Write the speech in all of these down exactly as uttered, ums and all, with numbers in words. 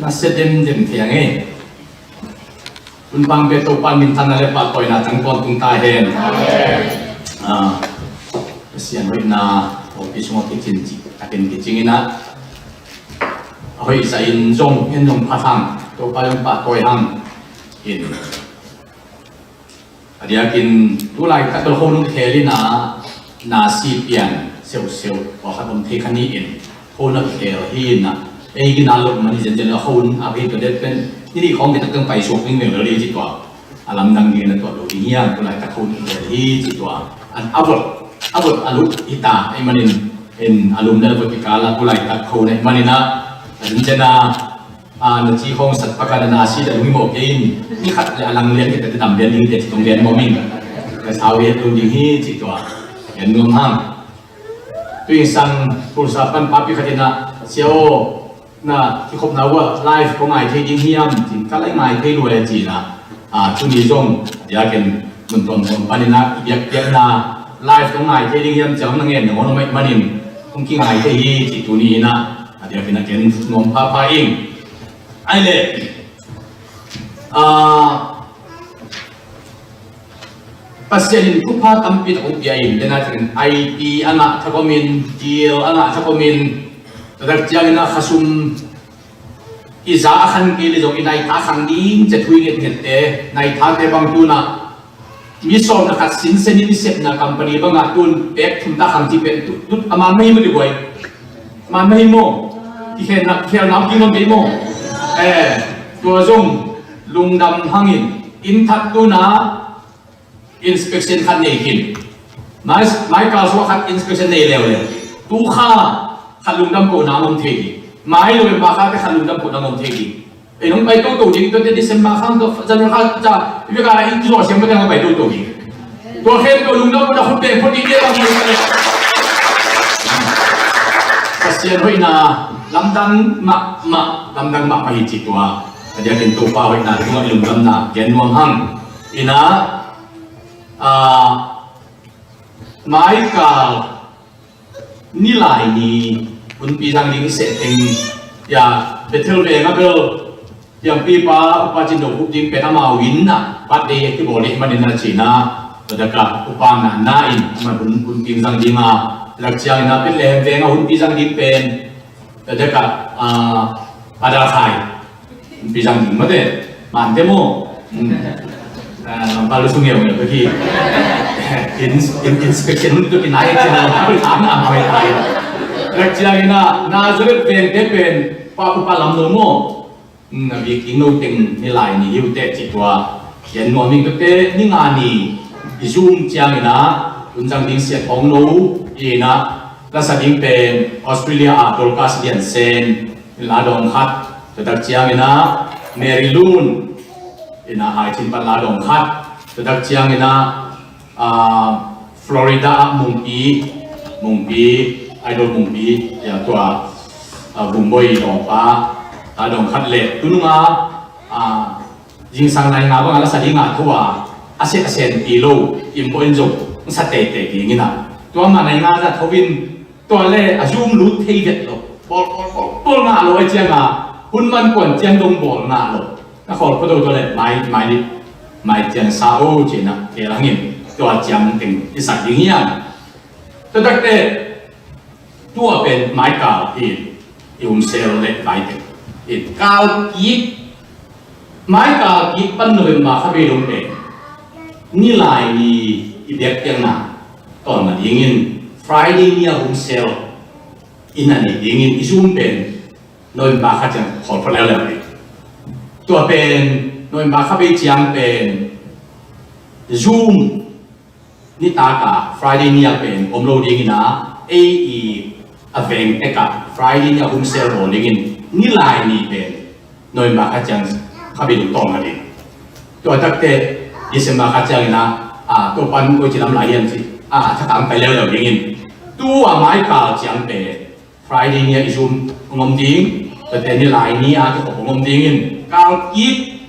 Na sia demdem thei ang e. Hun pang pia Topa minthanna le pahtawina tang tawntung ta hen. Ah, Pasian hoihna hopih sungah kicin cih takin kicing in ah, a hoih zahin zong en zong phat hang, Topa zong pahtawi hang in. A diakin tulaitak bel honu khel in ah, na si pian seuhseuh pawlkhat om thei kha ni in, honu khel hi in ah, ei gina lo mah ni, zenzen lo honu a hi tua det pen ni nih khawng kitak teng pai suak ding veng lo ding ci tua. A lamdang ding na tuah lo ding hiam, tulaitak honu khel hi ci tua. An a vot a vot a lut hi ta ei manin, in a lum dan a vot kikal a tulaitak honu ei manin ah, a zenzen a A, na ci khawng sat paka na na si da lungmawh kei in, ni khat le a lang lian kei ta dam lian ding te ci tong lian mawh ming. Ka sau lian lo ding hi ci tua. Lian nuam hang. Tui sang pulsa pan papi khat in ah, sia aw, na kikhopna uh ah live kong ngai thei ding hiam, cin ka lai ngai thei lua e ci in ah. A, tuni zong, a diakin mun tuamtuam pan in ah, i biakpiakna live kong ngai thei ding hiam, ciang na ngen na ngawn om manin, kong kingai thei hi ci tuni in ah. A diakin a gen nuam phapha ing. Ai le, ah, Pasian in thupha tampi tak hong pia in, dena ciangin I P a ngah thak om in, T L a ngah thak om in, tua tak ciangin a khasum i za a khan kei le zong i naitha khang ding, cia thui ngetngette, naithate bang tuna mi sawm na khat sinsen in i sepna company bangah tun pek thum ta khang ci pen tut, tut a man mahi maw ti buai. Man mahi maw. Kikhelna, kikhelna om kik maw kei maw. Eh, tua zong lungdam hangin inn that tuna inspection khat nei khin. Mai, mai kal suak khat inspection nei leuleu. Tu kha khat lungdam kohna ngom thei ding. Mai November kha te khat lungdam kohna ngom thei ding. Ei nong pai toto ding, tua te December khang tua January kha ca, i bia ka la in zawh siang mate nong pai toto ding. Tua khen tua lungdam tua khut beng phot ding dia bang ding. Pasian hoihna lamdang mahmah, lamdang mahmah hi ci tua. A diakin Topa hoihna tungah i lungdamna gen nuam hang. Ina, ah, mai kal Nilai ni hunpi zang ding i seh teng, ya, Bethel veng a bel, piangpipa Upa Cin Do Khup ding pen amau inn ah birthday a kibawl ding manin a cina, tua daka upa na na in amah hun, hunpi zang ding a, lak ciangin a Bethlehem veng a hunpi zang ding pen, tua daka, ah, Padal Khai. Pi zang ding mate. Mante maw. Hmm. Ah, Lampa lu sung yau yau ki. In, in, inspection tu ki nai tina, Lampa lu thang am hoi thai. Lak ciangin a, Nazareth veng te pen, pa, pa lam no maw. Hmm, a vik ing no teng nilai ni hiu te ci tua. Yan nuam ing tu te, ni nga ni, i Zoom ciangin a, hun zang ding siat hong no, i na, lasa ding pen, Australia a Dorcas Lian Sen, la dong khat, tua tak ciangin a Mary Lun, ina Hai Cin Pan la dong khat, tua tak ciangin a, ah, Florida a Mungpi, Mungpi, Idol Mungpi, ya tua, ah, Vumboy dong pa, la dong khat le, tunung a, ah, zingsang nai nga bang a la sa ding a tho a, a se a sen pi lo, im bo in zong, sa tei tei ding ina. Tua ma nai nga za tho in, tua le a Zoom lut thei vet lo. Bawl, bawl, bawl, bawl ngah lo a ciang a, hun man kuan ciang dong bawl ngah lo. Na khawl khuado tua le mai, mai ni, mai ciang sa o cina, ke langin, tua ciang teng i sak ding hiam. Tua tak te, tua pen mai kal hi, i um sel le vai teng. I kal kik, mai kal kik pan November kha bei dong pen. Nilai ni i biak tiang na, tol ma dingin, Friday ni a um sel, ina ni dingin, i Zoom pen, November kha ciang khawl phot leuleu ni. Tua pen, November kha bei ciang pen, Zoom, nitaka Friday ni a pen om lo dingin a, ei i a veng eka Friday ni a hun sel bawl dingin, nilai ni pen, November kha ciang kha bei dong tawng a ding. Tua takte, December kha ciangin a, a, tua pan koi ci lam lai hiam ci, a, thakang pai leuleu dingin. Tu a mai kal ciang pen, Friday ni a i Zoom hong om ding, tua te nilai ni a kikhop hong om dingin, kal kik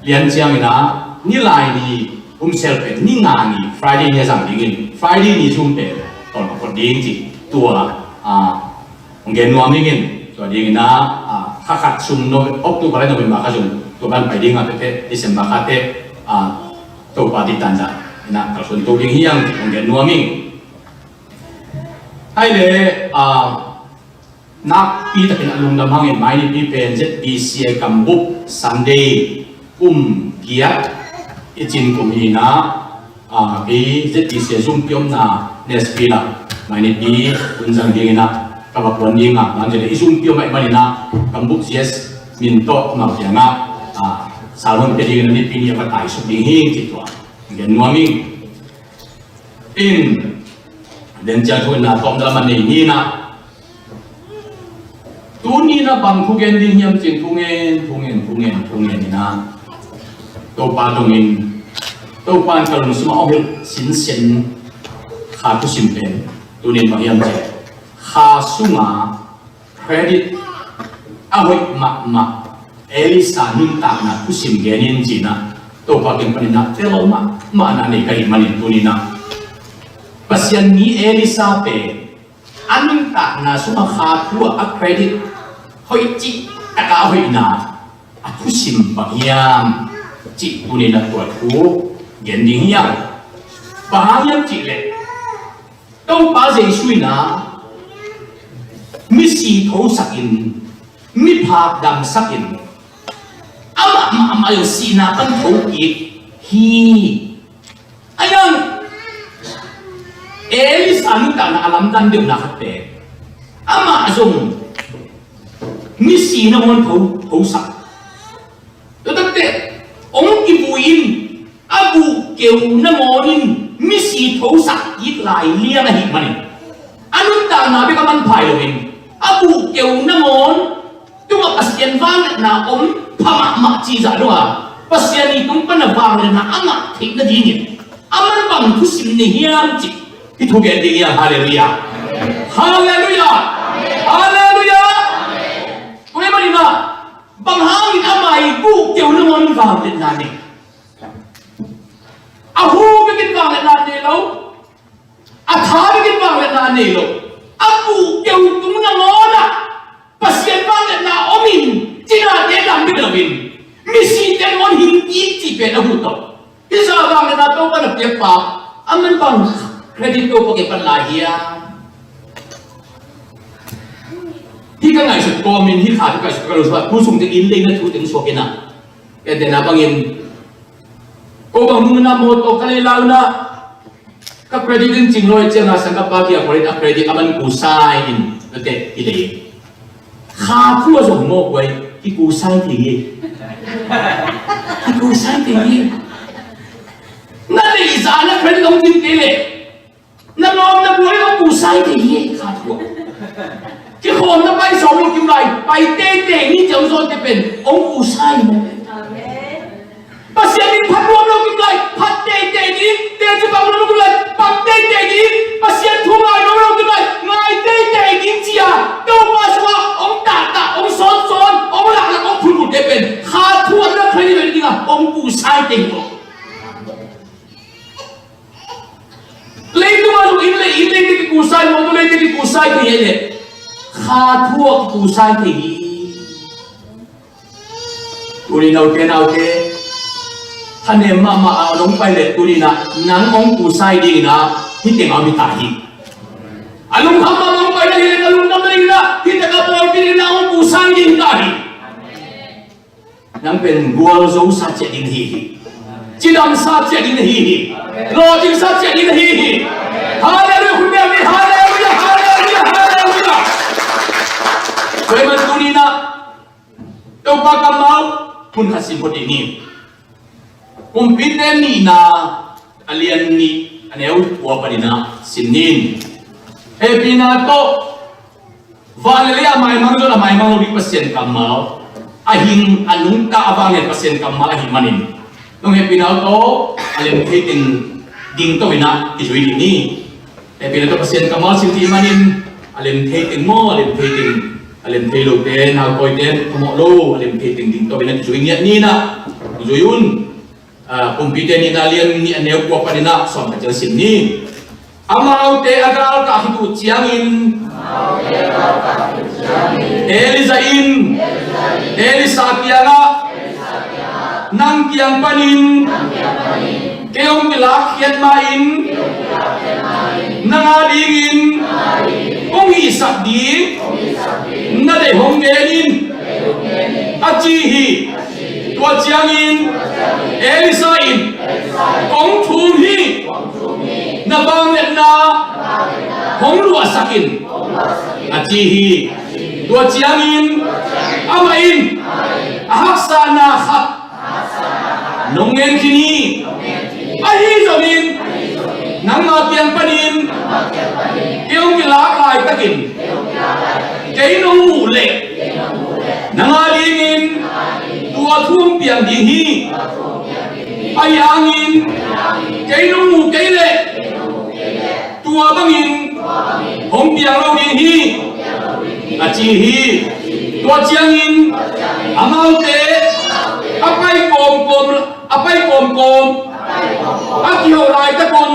lian ciangin a, nilai ni um sel pen, ni nga ni, Friday ni a zang dingin, Friday ni Zoom pen, tol ka phot ding ci, tua, a, hong gen nuam dingin, tua dingin a, a, kha khat sung, Nov-, October le November kha sung, tua pan pai ding a, pete December kha te, ah, Topa diktan zah in ah kalsuan to ding hi hang, hong gen nuam ing. Hai le, ah, nakpi takin a lungdam hangin, mai Nipi pen Z B C A Kambup Sunday kum giat i cin kum hi in ah, ah, kei Z B C A zumpi omna Nashville ah mai Nipi hun zang ding in ah ka va kuan ding a, man zia le i zumpi om ahih manin ah Kambup Z S min tawh amau kiangah, ah, salhon pia ding in ah Nipi ni a va taisuk ding hi, ci tua gen nuam ing. In, den ciang thu in ah tawm dal a man nei ni in ah, tuni in ah bang thu gen ding hiam cin, thu ngen, thu ngen, thu ngen, thu ngen in ah, Topa dongin, Topa in ka lungsim ah hong hilh sinsen kha thusim pen, tuni in bang hiam cin, kha sunga credit a hoih mahmah Elisha nuntakna thusim gen in, ci in ah Topa kiang panin ah tel mahmah na nei ka hih manin, tuni in ah Pasian mi Elisha pen a nuntakna sungah kha thu ah a credit hoih cih takah a hoihna a thusim bang hiam cih tuni in ah tua thu gen ding hi hang. Bang hang hiam cih leh Topa Jesu in ah misi thosakin, miphak damsakin, amah mahmah in sihna pan thokik hi. Ahi hang Elisha nuntakna a lamdang deuhna khat pen, amah zong misi nangawn tho, thosak. Tua takte hong kivui in, a guh keu nangawn in misi thosak kik lai liang ahih manin, a nuntakna bek a manpha hi loin, a guh keu nangawn tungah Pasian vangliatna om pha mahmah cih zah dong a, Pasian i tung pan a vangliatna a ngah theih nadingin a man bang thusim nei hiam cih i thugen ding hi hang. Halleluiah. Halleluiah. Halleluiah. Tua ahih manin ah bang hangin amah i guh keu nangawn in vangliatna nei? A hu bekin vangliatna nei lo, a tha bekin vangliatna nei lo, a guh keu tung nangawn ah Pasian vangliatna om in, cinate dam bek loin, misite nangawn hing kik cih pen a huh tawh. Hih zah vangliatna Topa na piakpa, a man bang credit Topa kiang pan lai hiam? Hih ka ngaihsut kawmin, hih kha thu ka ngaihsut, ka lungsim ah, thu sung teng inn lei na thu teng suak in ah, ka tena bangin, ko bang nung na mawtaw ka lei lau na, ka credit in cing lo i ciang a sang ka pa kiang a credit, a credit a man kusai in, na te i lei. Kha thu a zong mawk guai, i kusai thei hi. I kusai thei hi. Na lei zah na credit hong cing kei leh, na lawm na buai hong kusai thei hi, kha thu ah. Kikhawm na pai sawm lo kim lai, pai teitei ni ciang zawhte pen hong kusai hi. Amen. Pasian min phat nuam lo kim lai, phat teitei ding, teci pang nuam lo kim lai, pang teitei ding, Pasian thu ngai nuam lo kim lai, ngai teitei ding ci a, Topa sungah hong tahtah, hong sawnsawn, hong laklak, hong phunphunte pen kha thu ah na credit ding a hong kusai thei hi. Leitung ah zong inn lei, inn leite kikusai, mawtaw leite kikusai thei hi leh, kha thu ah kikusai thei hi. Tuni naute, naute, thanem mahmah a nong pai leh tuni in ah nang hong kusai ding in ah hih teng ah om hi ta hi. A lungkham mahmah hong pai leh hih leh, a lungdam ding in ah hih teng ah pawlpi ding in ah hong kusai ding hi ta hi. Nang pen gualzo sa ciat ding na hi hi. Cidam sa ciat ding na hi hi. Lawhcing sa ciat ding na hi hi. Halleluiah, hun bia mi, halleluiah, halleluiah, halleluiah. Tua ahih man tuni in ah Topa kammal hun khat sim phot ding hi. Kumpite nihna a lian nih a neu kua panin ah sim ni. Hehpihna tawh, van le lei a maimang zong a maimang lo ding Pasian kammal, a hing a nungta a vanglian Pasian kammal ahih manin, nong hehpihna tawh a lem thei teng ding to in ah kizui ding ni. Hehpihna tawh Pasian kammal sim cih manin, a lem thei teng maw, a lem thei teng, a lem thei lote, nautawite, a mawh lo, a lem thei teng ding to in ah kizui ngiat ni in ah, kizui un. Ah, Kumpite nihna lian nih a neu kua panin ah sawm khat ciang sim ni. Amaute a galkah khit uh ciangin, Elijah in Elisha kiangah, "Nang kiang panin kei hong kilakkhiat ma-in nang a dingin kong hihsak ding na deih hong gen in," a ci hi. Tua ciangin Elisha in, "Kong thum hi, na vangliatna hong luahsak in," a ci hi. Tua ciangin amah in a haksatna khat nong ngen khin hi. Ahi zongin nangma kiang panin kei hong kilak laitakin kei nong muh leh nang a dingin tua thu hong piang ding hi. Ahi hangin kei nong muh kei leh tua bangin hong piang lo ding hi, a ci hi. Tua ciangin amaute a pai kawmkawm, a pai kawmkawm a kiho laitakun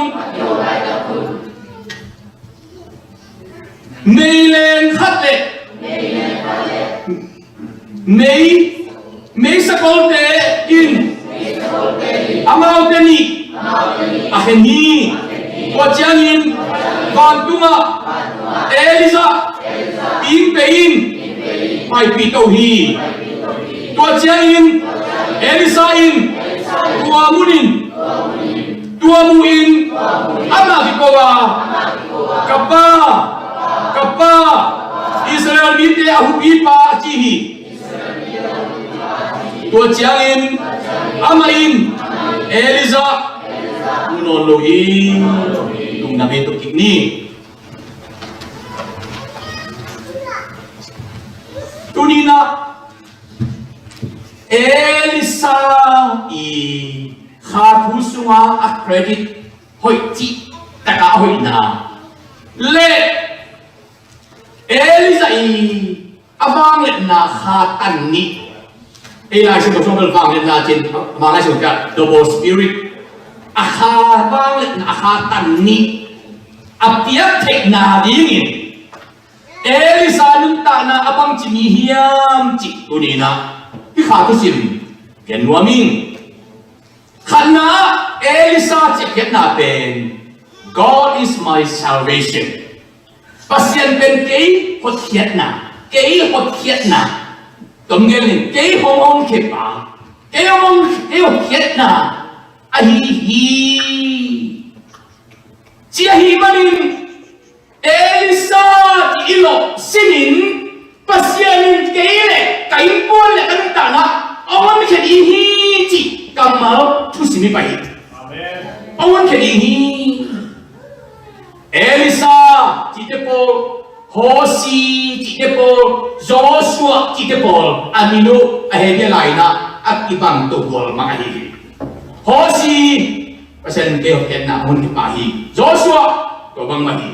meileng khat le mei, mei sakolte in amaute nih a khen hi. Tua ciangin vantungah Elijah in pei in paipih to hi. Tua ciangin Elisha in tua munin, tua muhin amah kiko a, "Ka pa, ka pa, Israel mite a hupipa," a ci hi. Tua ciangin amah in Elijah mu nawn lo hi. Lungdam hi, tuk kik ni. Tuni-in ah Elisha i kha thu sunga a credit hoih cih takah a hoihna le Elijah i a vangliatna kha tan nih. Ei Lai Siangtho sung bel vangliatna cin, a vangliatna cin, double spirit. A kha vangliatna a kha tan nih a piak theihna dingin Elisha nuntakna a bangci mi hiam cih tuni-in ah hih kha thusim gen nuam ing. Khatna ah Elisha ciahkhiatna pen, "God is my salvation." Pasian pen kei hotkhiatna, kei hotkhiatna. Tom gen in, kei hong hong khiatpa, kei hong hong, kei hotkhiatna ahi hi. Ci ahih manin Elisha cih i lawh simin Pasian in kei le ka innkuan le ka nuntakna ah hong honkhiat ding hi cih kammal thusim i pai hi. Amen. Hong honkhiat ding hi. Elisha cihte pawl, Hosea cihte pawl, Joshua cihte pawl a min uh a Hebrew lai-in ah a kibang to pawl mah ahi hi. Hosea, Pasian in kei hotkhiatna hong honkhiat pa hi. Joshua, tua bang mah hi.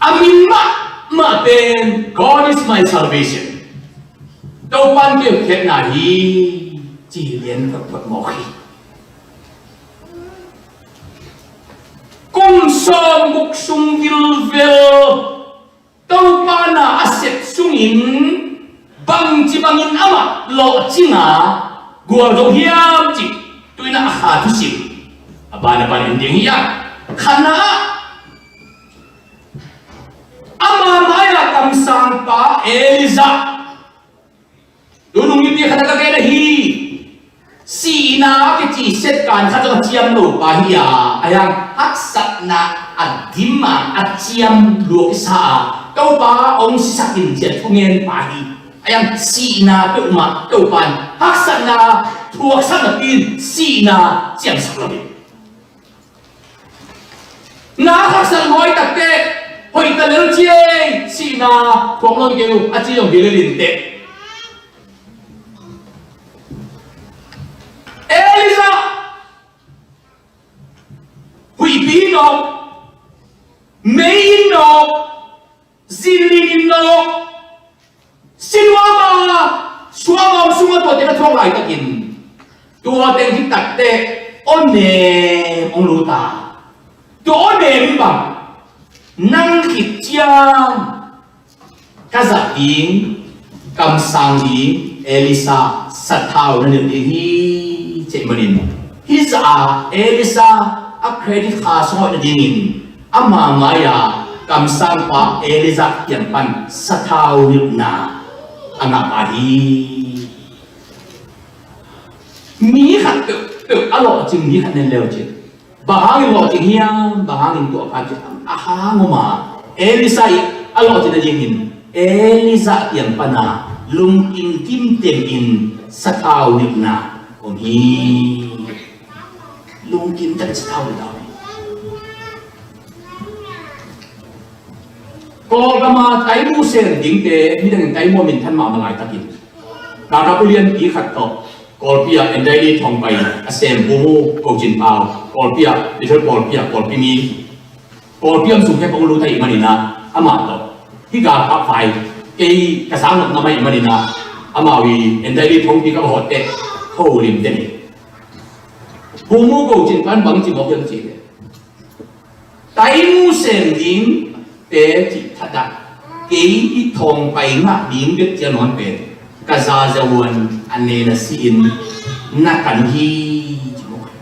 A min mahmah pen, "God is my salvation." Topa in kei hotkhiatna hi, ci lian photphot mawk hi. Kum sawmguk sung vilvel Topa na a sep sungin bangci bangin amah lawhcinga gualzo hiam cih tuni-in ah a kha thusim a ban a ban en ding hi a. Khatna ah ama mai-a kamsangpa Elijah, tunung mipi khat a ka gen ahi, sihna a kici setkan khat zong a ciam lo pa hi a, a hiang haksatna a dim a, a ciam lua kisa a, Topa hong sisak in ci-a thungen pa hi. A hiang sihna peuhmah Topa in haksatna thuaksak napi-in sihna ciamsak lo hi. Na haksat huai takteh, hoih ta lel ci ei, sihna thuak nawn kei uh a ci zong hi lel inteh. Elijah huihpi in nawk, mei in nawk, zinling in nawk, sinuam a, suam a om sungah tuate a thuak laitakin, tuate hi takteh aw nem hong lut a. Tua aw nem bang, Nang khit ciang ka zat ding, kamsang ding Elisha sathau na nilh ding hi, cih manin hih zah a Elisha a credit kha sawng hoih nadingin ama mai-a kamsangpa Elijah kiang pan sathau nilhna a ngahpa hi. Mi khat peuhpeuh a lawhcing mi khat nen leucin, bang hangin lawhcing hiam, bang hangin tuahpha hiam, a hang om a, Elisha i a lawhcing nadingin Elijah kiang pana lungkim kimtengin sathau nilhna om hi. Lungkim tak sathau nilhna om hi. Kawlgama taimu sem dingte midangin taimu a minthan mahmah laitakin, Kaka ulianpi khat tawh Kawlpi ah Endaili thong pai a sem Pu Mu Ko Cin Pau, Kawlpi ah, Bethel Kawlpi ah, Kawlpi mi, Kawlpi om sung he pong lu thei manin ah, amah tawh hih Kaka vai kei ka sang nop na mai manin ah, amau i Endaili thongpi ka va hawt teh tho lim den hi. Pu Mu Ko Cin Pau in bang ci mawk hiam cih leh, taimu sem dingte cih thatah kei i thong pai ngah ding bek cia nawn pen ka zazahuan a nen a si-in na kan hi, ci mawk hi.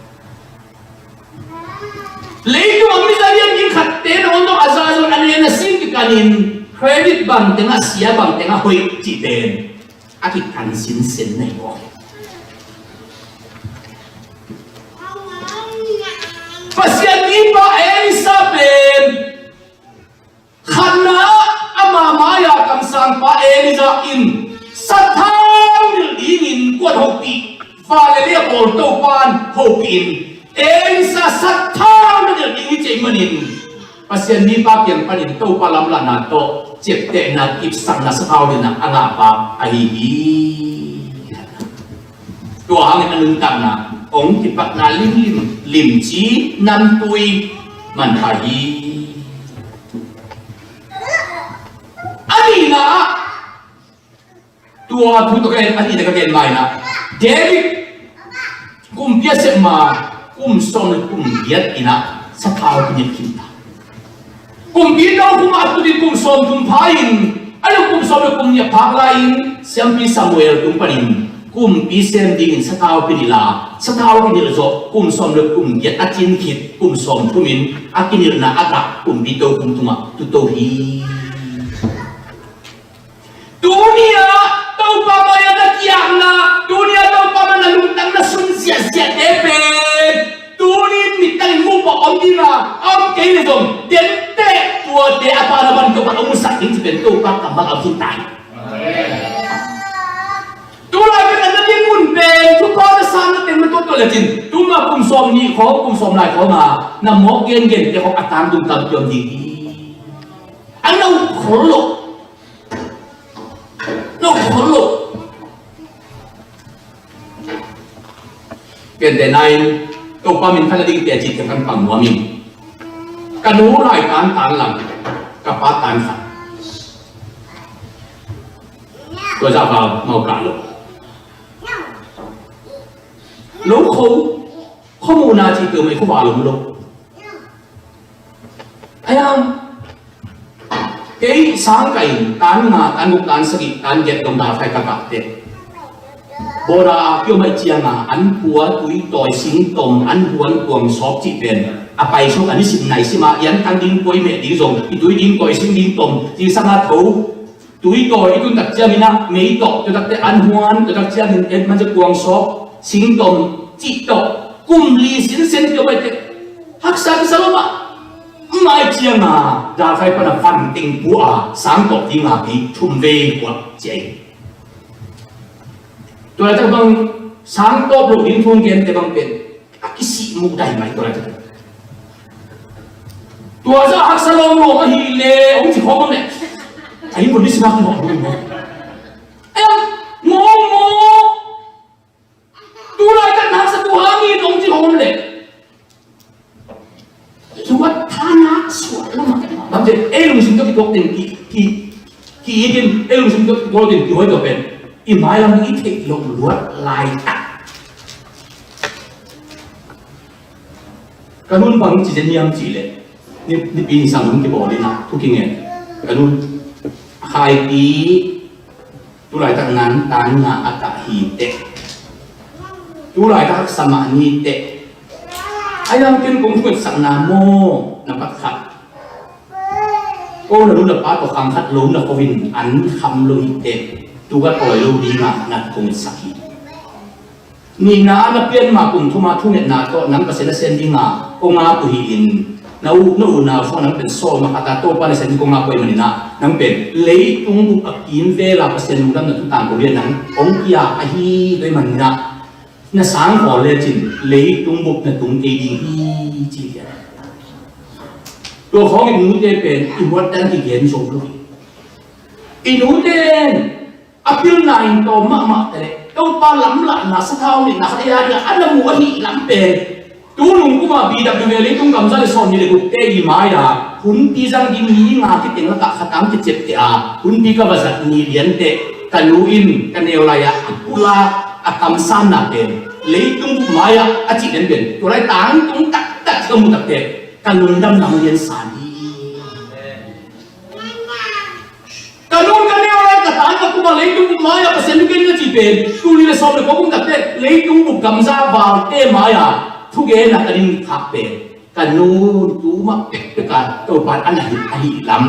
Leitung a mi za lian ding khatte nawn dong a zazahuan a nen a si-in kikanin credit bang tengah sia bang tengah hoih cih pen a kikan sinsen na hi maw? Pasian mipa Elisha pen khatna ama mai-a kamsangpa Elijah in sathau nilh dingin kuan hopih, vale le a bawl Topan hopih in Elisha sathau na nilh ding hi cih manin Pasian mipa kiang panin Topa lamlahna tawh ciaptehna, kipsakna, sathau nilhna a ngahpa ahi hi. Tua hangin a nuntakna hong kipatna limlim, limci namtui manpha hi. A nihna ah, tua thu tawh ka en, a nihna ka gen ma in ah, David kumpi a sep ma kum sawm le kum giat in ah sathau kinilh khin ta. Kumpi tokhom ah a tut in kum sawmthum pha in, a leh kum sawm le kum nih a phak lai-in siampi Samuel tung panin kumpi sem dingin sathau kinilh a, sathau kinilh zawh kum sawm le kum giat a cin khit kum sawmthum in a kinilhna a tak kumpi tokhom tungah tuto hi. Tuni ah Topa mai-ah na kiamna, tuni ah Topa mai-ah na lungtang na sun ziahziahte pen tuni in mittang in muh bawh om ding a, a om kei le zong denteh tuate a pa na man Topa hong musak ding ci pen Topa kammal a om khin ta hi. Tu lai pen a na ding mun pen thupha na sang na teng na tuat tuat lecin, tu ma kum sawm nih khawng, kum sawm lai khawng a na mawk gengente khawng a tang dum tampi om ding hi. A na up khol lo. Lo khol lo. Piante nai, Topa min khan a ding te a cih te kan pang nuam in. Ka nu lai tan tan lang, ka pa tan khat. Tua zah va mau kah lo. Lo kho, kho muhna cih te mah i khuavak lo. Ai am, kei sang ka in, tan nga, tan guk, tan sagih, tan giat dong dalkhai ka kah teh. Boda a kio mai ciang a, an pua, tui tawi, sing tom, an huan, kuang sawp cih pen a pai suak a nisim naisim a, i an tang ding pua, i meh ding zong, i tui ding tawi, sing ding tom, ci sang a tho. Tui tawi i tun tak ciangin ah mei tawh, tua tak teh an huan, tua tak ciangin et man cia kuang sawp, sing tom cih tawh kum li sinsen kio mai teh haksa kisa lo mah. Mai ciang a dalkhai pan a van teng pua a sang tawp ding a kei thum vei pua cia hi. Tua laitak bang sang tawp lo ding thu hong gente bang pen a kisih muh dai mai tua laitak. Tua zah haksa lawmlawm ahih leh hong ci khawm bang leh a hi mun ni simak ni hong bang maw? Ai am, ngawng maw? Tu laitak na haksa tu hangin hong ci khawm bang leh. Suat thanak suat lamah. Bang ci ei lungsim tawh kituak ding ki, ki, ki-it in, ei lungsim tawh kituak ding kihuai tawh pen i mailam i theih loh luat laitak. Ka nun bang ci zen hiam cih leh, Ni, nipi ni sang hun kibawl in ah, thu kingen. Ka nu, Khaipi, tulaitak nan tan nga a kah hi teh. Tulaitak haksa mah ni teh. A yang ken kong thungetsakna maw, na pat khat. Ko na nu na pa tawh khang khat lo na khovin an kham lo hi teh. Tu ka tawi lo ding a na thungetsak hi. Nihna a na pian ma kum thum a thungetna tawh nang Pasian na sem ding a kong ap uh hi in, na u, na unau sungah nang pen sawm a khat a Topa na sem ding kong ap uh ahih manin ah, nang pen leitung bup a kimvel a Pasian lungdamna thutang kong gen nang hong pia ahi, tua ahih manin ah na sang khawl lecin leitung bup na tung kei ding hi, ci lian. Tua khawng i nute pen i huat dan kigen zo lo hi. I nute in a pilna in tawm mahmah ta leh Topa lamlahna sathau nihna khat ei a dingah a na muh ahih lam pen, tu nung kuma B W A leitung gamza le sawmnih le gukte i mai-a hunpi zang ding mi nga kiteng lakah khat ang kiciapteh a, hunpi ka va zat ni lianteh ka nu in ka neu lai-ah a pulak a kamsanna pen leitung bup mai-ah a cih den pen tua lai tangtung taktak ka muh takteh ka lungdamna hong liansa hi. Ka nun ka neu le ka tan ka kuma leitung bup mai-ah Pasian thugen na ci pen, tul nih le sawm le kua kum takteh leitung bup gamza valte mai-ah thugen a ka din khak pen, ka nun tu mah pekpek a Topa in a na hilh ahih lam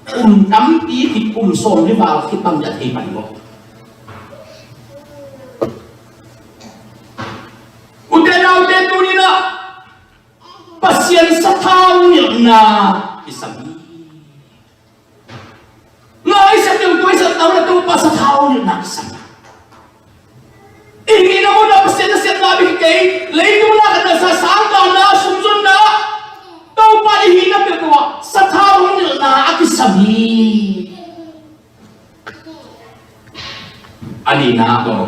kum tampi khit, kum sawm le val khit bang a thei pan maw? Ute naute, tuni-in ah Pasian sathau nilhna kisam hi. Ngai sa teu tuai sa tau na Topa sathau nilhna kisam. I hihna mun a Pasian na sepna bek hi kei, leitung na khat na sa, sangkahna, sumzonna, Topa i hihna peuhpeuh ah sathau nilhna a kisam hi. A nihna ah,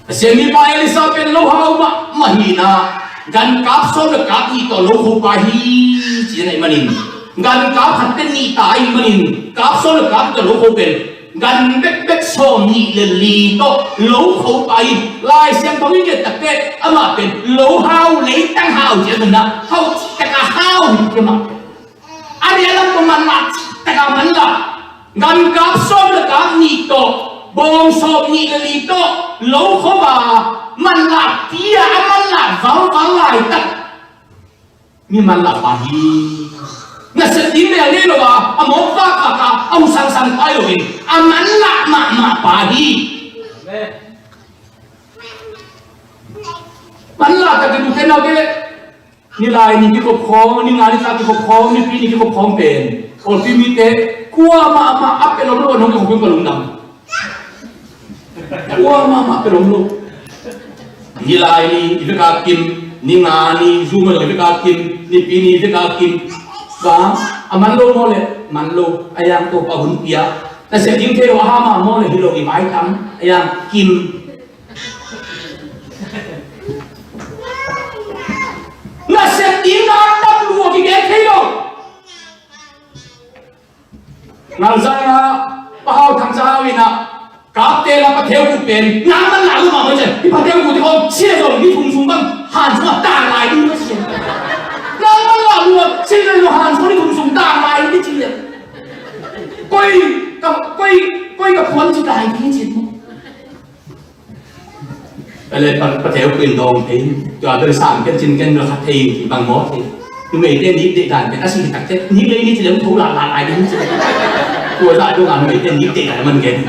Pasian mipa Elisha pen lo hau mahmah hi-in ah, gan kap sawm le kap nih tawh lo kho pa hi, ci-in ahih manin, gan kap khat pen nih ta ahih manin, kap sawm le kap nih tawh lo kho pen gan bekbek sawmnih le li tawh lo kho pa hi. Lai Siangtho i nget takteh amah pen lo hau, leitang hau ci-in ah, hau cihtak a hau hi, amah pen a diakdiak tawh manlah cihtak a manlah, gan kap sawm le kap nih tawh, bawng sawmnih le li tawh lo kho a, manlah pi-a a manlah valval laitak mi manlah pa hi. Nasep ding leng nei lo a, a mawk vakvak a, a hu sangsan pa hi loin a manlah mahmah pa hi. Manlah tak i duk kei nau kei leh. Nilai ni kikhop khawng, ni nga ni ta kikhop khawng, nipi ni kikhop khawng pen, Kawlpi mite kua mahmah a pia lom lo, a nong kikhop in ka lungdam. Kua mahmah a pia lom lo. Nilai ni i vek a kim, ni nga ni Zoom a i vek a kim, nipi ni i vek a kim. Bang a man lo maw leh man lo, a yang Topa hun pia. Nasep ding thei lo a, ha mah maw leh hi lo, i maitam a yang kim. Nasep ding na tam lua kigen thei lo. Ngalzai ah Pa Hau Thang Za Hau in ah, kapte la patheu kuh pen nang manlah lo mahmah ciang, i patheu kuhte khawng sia zong ni thum sung bang han sung ah tang lai ding, sia. Nang manlah lua sia zong han sung ni thum sung tang lai ding, sia. Koi ka, koi, koi ka phuan ci lai ding, sia. Ele pa, patheu kuh in dawng thei, tua bel sam ken cin ken bel khat thei, bang maw thei. Numeite nik deih dan pen a si takte, nik lei ni ci lem tho la la lai ding ci. Tua zah dong a numeite nik deih dan man gen.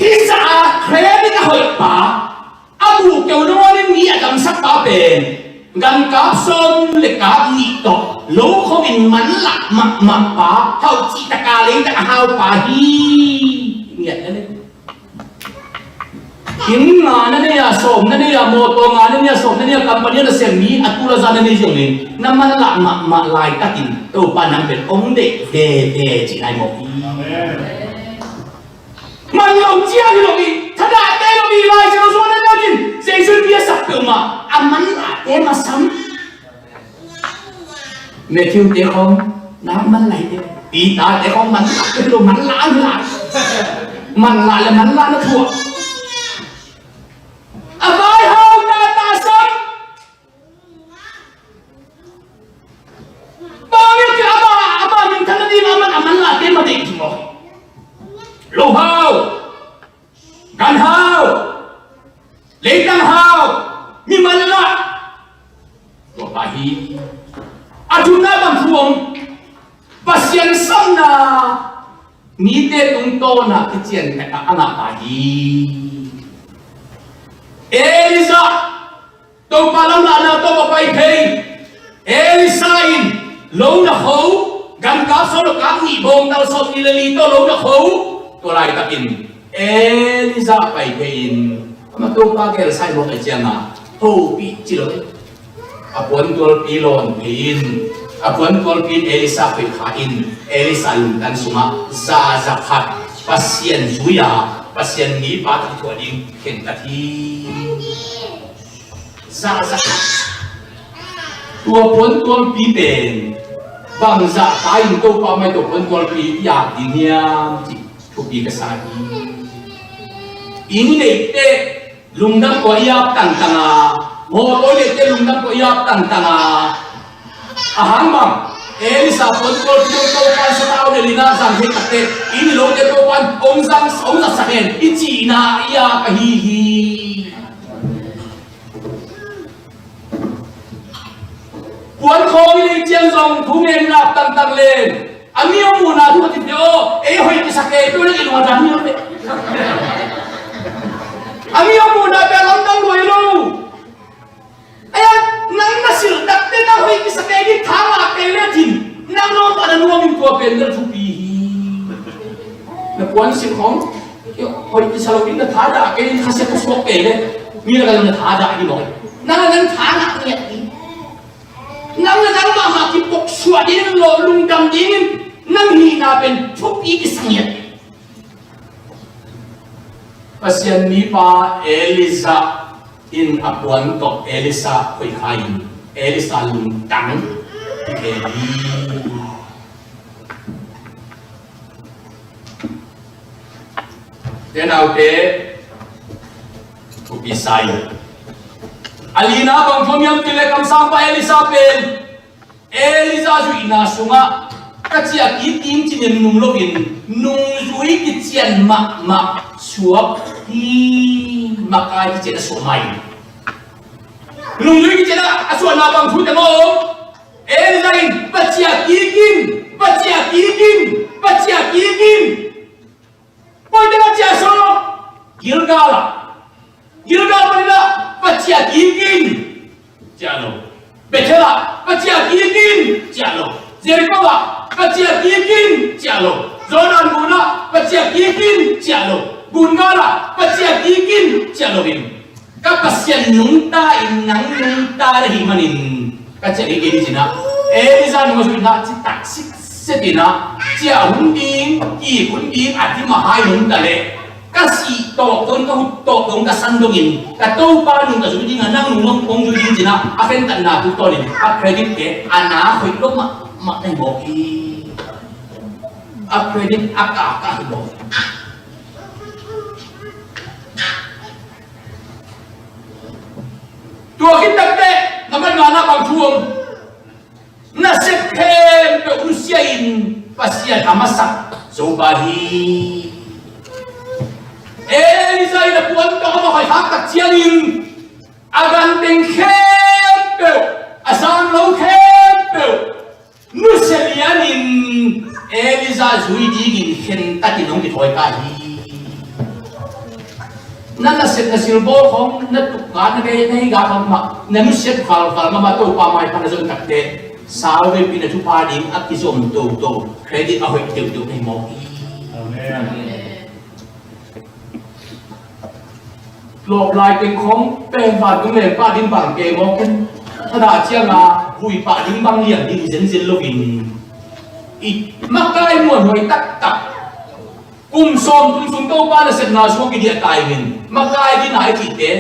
Hi sa a credit a hoih pa, a buh keu nawn in mi a damsak pa pen, gan kap sawm le kap nih tawh lo kho in manlah mahmah pa, hau cihtak a leitak a hau pa hi. Ngiat na le. Inn nga na nei a, sawm na nei a, mawtaw nga na nei a, sawm na nei a, company a na sem mi a tul a za na nei zongin na manlah mahmah laitakin Topa nang pen hong deih veve cih nai mawk hi. Amen. Man lo ciang hi lo hi, thadah te lo hi, Lai Siangtho sung a na neu cin, Jesu in piasak peuhmah a manlahte masam. Matthew te khawng nak manlah hi te, Peter te khawng manlah te lo, manlah, manlah. Manlah le manlah na thuah. A vaihau na ta Pasian samna mite tungtawna kician takah a ngah ta hi. Elijah, Topa lamlahna tawh va pai phei. Elisha in lo na kho, gam kap sawm lo kap nih, bawngtal sawm nih le li tawh lo na kho. Tua laitakin Elijah pai phei in, ama Topa gel sai mawk a cianga hopih ci lo. A puantualpi lawn phei in, a puantualpi in Elisha khoih kha in, Elisha lungtang sungah za za khat Pasian zui-a Pasian mipa tawh kithuah ding khentat hi. Za za khat. Tua puantualpi pen bang zahta in Topa mai tua puantualpi i ap ding hiam cih thupi ka sa hi. Inn neihte lungdam tua i ap tangtang a, mawtaw neihte lungdam tua i ap tangtang a, a hang bang Elisha puantualpi zong Topa in sa tau le lina zang thei takte, inn lote Topa in hong zang, hong zatsak hen i cihna i ap ahi hi. Puan khawng i nei ciang zong thu ngen ngap tangtang len. A mi hong muhna thu a ti pia aw, ei hoih kisak ei pia, na i lung a dan hi lo. A mi hong muhna pia lamdang lua hi lo. Ei a, nang na silh takte nang hoih kisak ei ding, tha ngah kei le cin. Nang nuam a na nuam in tua pen na thupi hi. Na puan silh khawng hoih kisa lo ding, na thadah kei ding, khasia ka suak kei le. Mi lakah zong na thadah ding mawk hi. Nang a nang tha ngah ngiat ding. Nang le nang mahmah kipoksuah ding, lawh lungdam dingin nang hihna pen thupi kisa ngiat. Pasian mipa Elijah in a puan tawh Elisha khoih kha in, Elisha lungtang hi hi. Te naute, thupi sa hi. A lina bang thu hiam cih leh kamsangpa Elisha pen Elijah zuihna sungah ka ciah kik ding ci-in nung loin nungzui kician mahmah suak hi. Makai kician a suak mah hi. Nungzui kician a suahna bang thu teng aw. Elijah in va ciah kik in, va ciah kik in, va ciah kik in. Koi teng ah ciah sawm? Gilgal ah. Gilgal panin ah va ciah kik in, ciah lo. Bethel ah va ciah kik in, ciah lo. Jericho ah va ciah kik in, ciah lo. Jordan gun ah va ciah kik in, ciah lo. Gungal ah va ciah kik in, ciah lo in. Ka Pasian nungta in nang nungta na hih manin ka ciah kik in ci-in ah, Elijah nung a zuihna citak sikset in ah, ciah hun ding, kik hun ding a dim a hai hun ta leh, ka sih tawh dong, ka hut tawh dong, ka san dongin ka Topa nung ka zui ding a, nang nung hong zui ding ci-in ah, a khentatna tungtawnin a credit te a na khoih lo mahmah na hi mawk hi. A credit a kaka hi mawk hi. Tua khit takteh, na man ngana bang thu om? Nasep khempeuh nusia in Pasian a masak Zoba hi. Elijah in a puan tawh a va hoih khak tak ciangin a ganteng khempeuh, a sang lo khempeuh nusia lianin Elijah zui dingin khentat in hong kithawi ta hi. Na nasep na silbawl khawng, na tukka na gei na hi ga khawng mah, na nusiat valval mahmah Topa mai pan na zon takteh, sauveipi na thupha ding a kizom toto, credit a hoih deuhdeuh na hi mawk hi. Amen. Lawp lai teng khawng pen vantung lengpa ding bang kei mawk in, thadah cianga vui pah ding bang liang ding zenzen loin, i makai muanhuai taktak, kum sawm kum sung Topa nasepna sung kidiah tai in, makai ding a i cihte,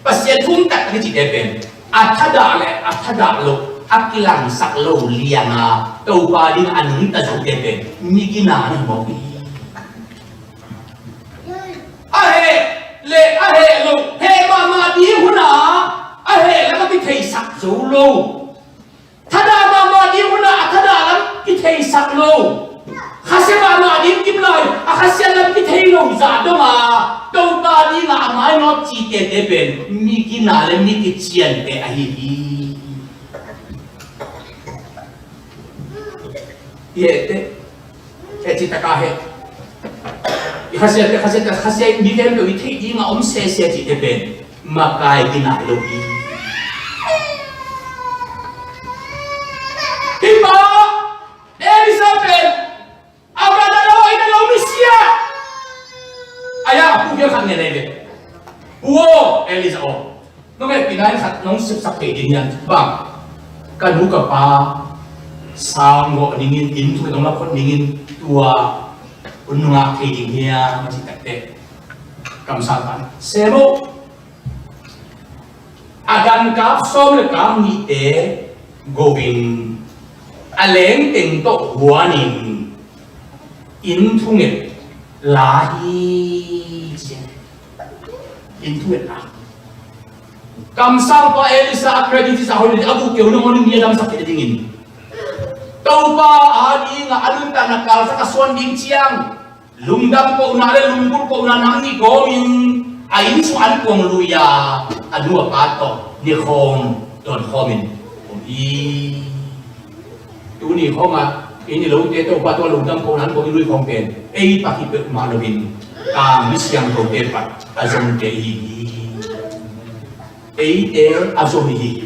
Pasian thum taktak i cihte pen a thadah le a thadah loh a kilangsak lo lianga Topa ding a nungta zote pen mi gina na hi mawk hi. A heh le a heh lo, heh mahmah ding hun a, a heh lam a kitheisak zo lo. Thadah mahmah ding hun a, a thadah lam kitheisak lo. Khasia mahmah ding kim lai, a khasia lam kithei lo zah dong a, Topa ding a a mainawt cite te pen mi gina le mi kiciante ahi hi. I heh teh, heh cih taka heh. I khasiate, khasiate, khasiate, mi khempeuh i theih dingah om sese cihte pen makai ginai lo hi. Hi mah, Elisa pen a ka na lo, i na lo misia. Aya, pu hial khat ngen ei ve. Pu aw, Elisa aw. Nong hehpihna in khat nong sepsak thei ding hiam? Bang, ka nu ka pa sang gawh ningin, inn thuk nong lakhot ningin, tua hun nong ngak thei ding hiam, a cih takteh, kamsang pan sem aw. A dankap sawm le kap nihte go-in, a lengteng tawh huanin, inn thunget la hi, ci. Inn thunget la. Kamsangpa Elisa a credit i sa hoih le a buh keu nong honin mi a damsak khit dingin, Topa a dingah a nuntakna kalsak a suan ding ciang, lungdam kohna le lunggulh kohna nang nih gawmin a inn sung an kuang lui a, a nu a pa tawh nikhawm dawnkhawmin om hi. Tuni khawngah i ni lote Topa tawh lungdam kohna an kuang i lui khawng pen ei pak hi peuhmah loin, kang mi siangthote pat a zomte i hi hi. Eite a zom i hi hi.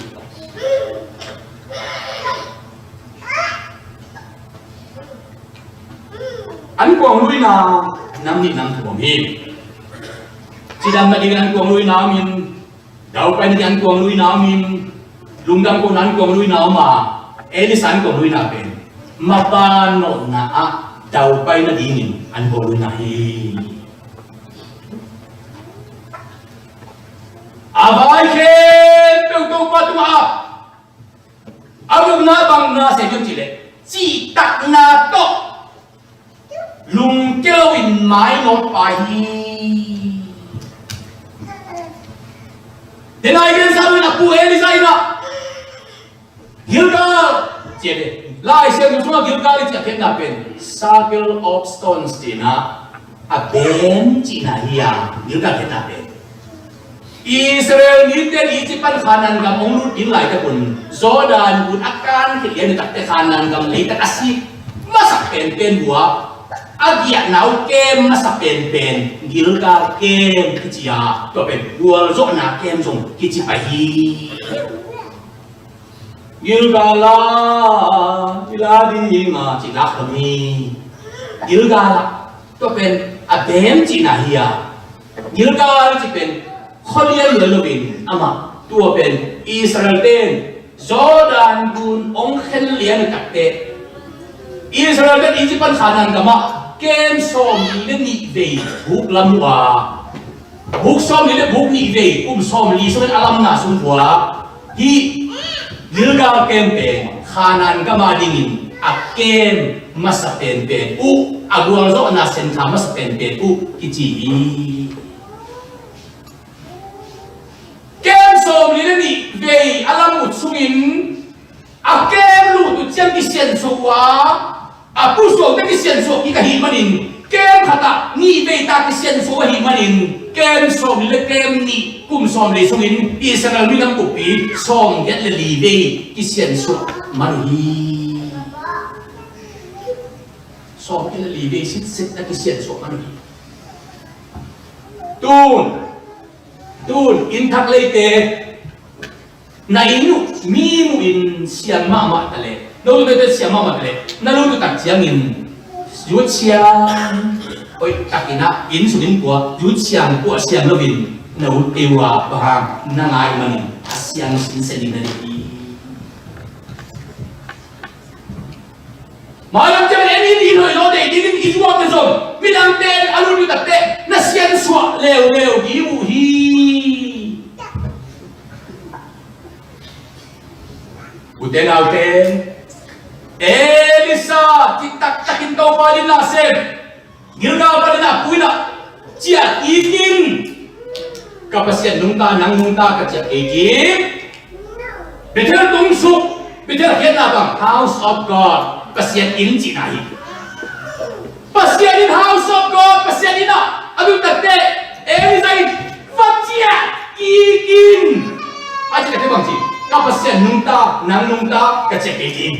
An kuang luina nam nih nam thum om hi. Cidam nading an kuang luina om in, daupai nading an kuang luina om in, lungdam kohna an kuang luina om a, Elisa an kuang luina pen mapan nawhna ah daupai nadingin an kuang luina hi. A vai khempeuh Topa tungah a vukna bangna se dun cileh cihtakna tawh lungke loin mainawt pai hi. Denai gensa in a pu Elisa in ah Gilgal, ciah deh. Lai Siangtho sungah Gilgal i ciah khiatna pen Circle of Stones cihna a bem cihna hi a, Gilgal khiatna pen. Israel mite Egypt pan Khanaan gam hong lut ding laitak un, Jordan gun a kan khit lian takte Khanaan gam leitak a sik masak penpen uh a, a giahna uh kem masa penpen Gilgal kem kici a, tua pen gualzawhna kem zong kici pai hi. Gilgal ah i la ding a ci lak hi. Gilgal ah tua pen a bem cihna hi a, Gilgal ci pen khualian lua loin amah tua pen Israel ten Jordan gun hong khen lian takte Israel ten Egypt pan Khanaan gamah kem sawmli le nih vei buk lam uh a, buk sawmli le buk nih vei kum sawmli sungin a lamna sung uh a, hih Gilgal kem pen Khanaan gam a dingin a kem masa penpen uh, a gualzawhna sentha masa penpen uh kici hi. Kem sawmli le nih vei a lam uh sungin a kem lut uh ciang kisiansuah uh a, a pusuakte kisiansuah kik ahih manin, kem khatah nih vei ta kisiansuah ahih manin, kem sawmli le kem nih kum sawmli sungin Israel minam kumpi sawmgiat le li vei kisiansuah man uh hi. Sawmgiat le li vei sitset na kisiansuah man uh hi. Tun, tun, inn thak leite, na inn uh mi muhin siam mahmah ta leh, no lute siam mahmah ta leh, na lut uh tak ciangin zut siam hoih takin ah inn sung inn pua zut siam pua siam loin na ut kei uh a, bang hang na ngai manin a siang sinsen ding na hi. Mailam ciang en in, in hoih lo deih dingin i zuak na zong midangte in a lut uh takteh na siansuah leuleu ding uh hi. Ute naute, Elisa kitaktakin Topa ding na sem. Gilgal panin a pu in ah ciah kik in. Ka Pasian nungta nang nungta ka ciah kik in. Bethel tung suk, Bethel khiatna bang House of God, Pasian inn cihna hi. Pasian inn, House of God, Pasian inn ah a dut takteh Elisa in va ciah kik in. A cih takteh bang ci, ka Pasian nungta nang nungta ka ciah kik in.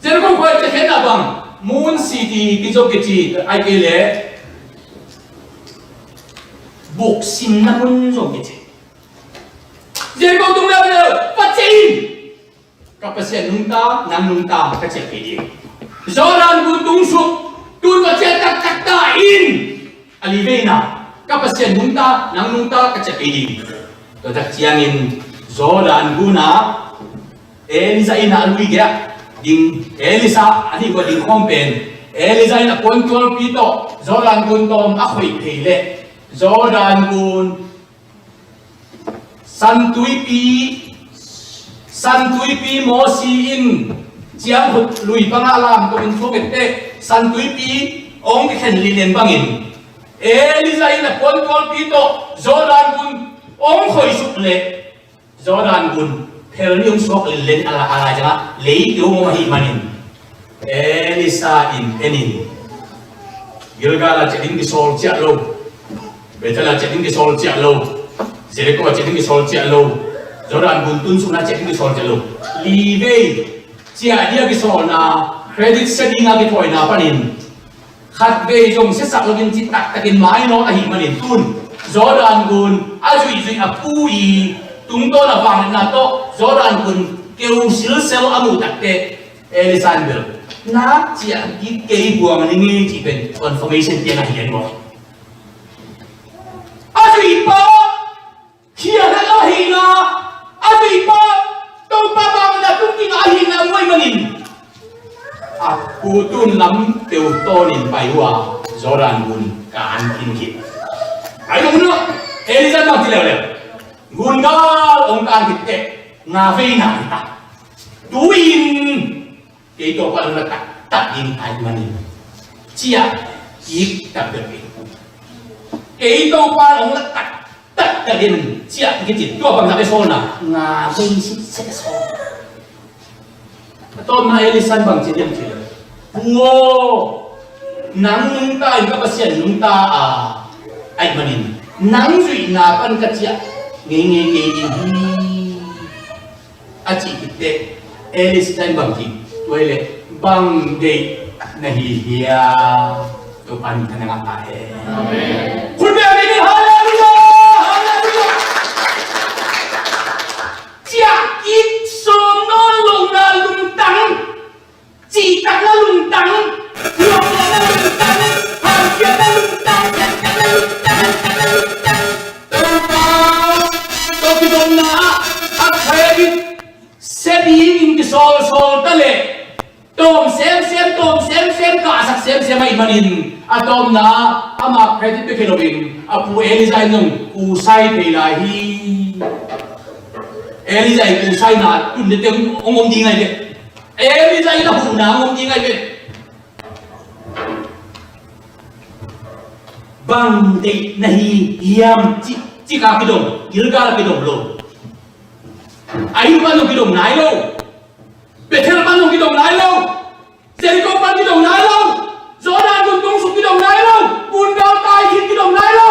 Jeriko khua i ciah khenna bang, Moon City kici, kici, ahih kei leh buksimna mun zong kici. Jeriko tung leuleu, va ciah in. Ka Pasian nungta, nang nungta, ka ciah kei ding. Jordan gun tung suk, tun va ciah taktak ta in. A li veina, ka Pasian nungta, nang nungta, ka ciah kei ding. Tua tak ciangin Jordan gun ah Elijah in a lui gei ah ding, Elisha a nih kua ding khawm pen, Elijah in a puantualpi tawh Jordan gun tawm a khoih phei leh Jordan gun Santuipi, Santuipi Moses in ciangkhut lui pangah lam tawh in thuak etteh Santuipi hong kikhen lilen bangin Elijah in a puantualpi tawh Jordan gun hong khoih suk leh Jordan gun phel nih hong suak lilen a la, a lai ciangah lei keu hong om ahih manin Elisha in en in, Gilgal ah ciah ding kisawl ciah lo, Bethel ah ciah ding kisawl ciah lo, Jericho ah ciah ding kisawl ciah lo, Jordan gun tun sukna ciah ding kisawl ciah lo. Li vei ciah ding a kisawlna, credit sia ding a kithawina panin khat vei zong siasak loin cih taktakin mainawt ahih manin tun Jordan gun a zuihzuih a phu i tungtawn a vangliatna tawh Jordan gun keu silsel a muh takteh Elisha in bel nak ciah kik kei buang ning ei cih pen confirmation piang ahi a nuam. A zuih pa khialh ahihna, a zuih pa Topa bangna tungkik ahihna muai manin a phu tun lam peuh tawnin pai uh a Jordan gun kan khin khit. Pai dong uh, Elijah bang ci leuleu, gun gal hong kan khit teh nga veina hi ta. Tu-in kei Topa hong la taktak ding ahih manin ciah kik taktak ding. Kei Topa hong la taktak ding ciah kik in, tua bangzah bek sawlna, nga vei sitset sawlna. A tawpna Elisha in bang ci diam cih leh, Pu aw, nang nungta in ka Pasian nungta a, ahih manin nang zuihna pan ka ciah ngeingei kei ding hi. A cih khit teh Elisha in bang ci, tua hi leh bang deih na hi hiam? Topa min thang na ngah ta hen. Amen. Khut beng ni, halleluiah, halleluiah. Ciah kik sawm nawn lohna lungtang, cihtakna lungtang, thuakna lungtang, hanciamna lungtang, hanciamna lungtang, hanciamna lungtang. Topa, tua kidopna ah a credit sia dingin kisawlsawl ta leh tawm semsem, tawm semsem, kahsak semsem ahih manin a tawpna ama credit bek hi loin a pu Elijah in zong kusai thei lai hi. Elijah in kusaina tun ding teng hong om ding ahi ve. Elijah in a huhna hong om ding ahi ve. Bang deih na hi hiam cih, cih ka kidong, Gilgal a kidong lo. Ai pan zong kidong nai lo. Bethel pan zong kidong nai lo. Jericho pan kidong nai lo. Jordan gun tung suk kidong nai lo. Gun gal tai khit kidong nai lo.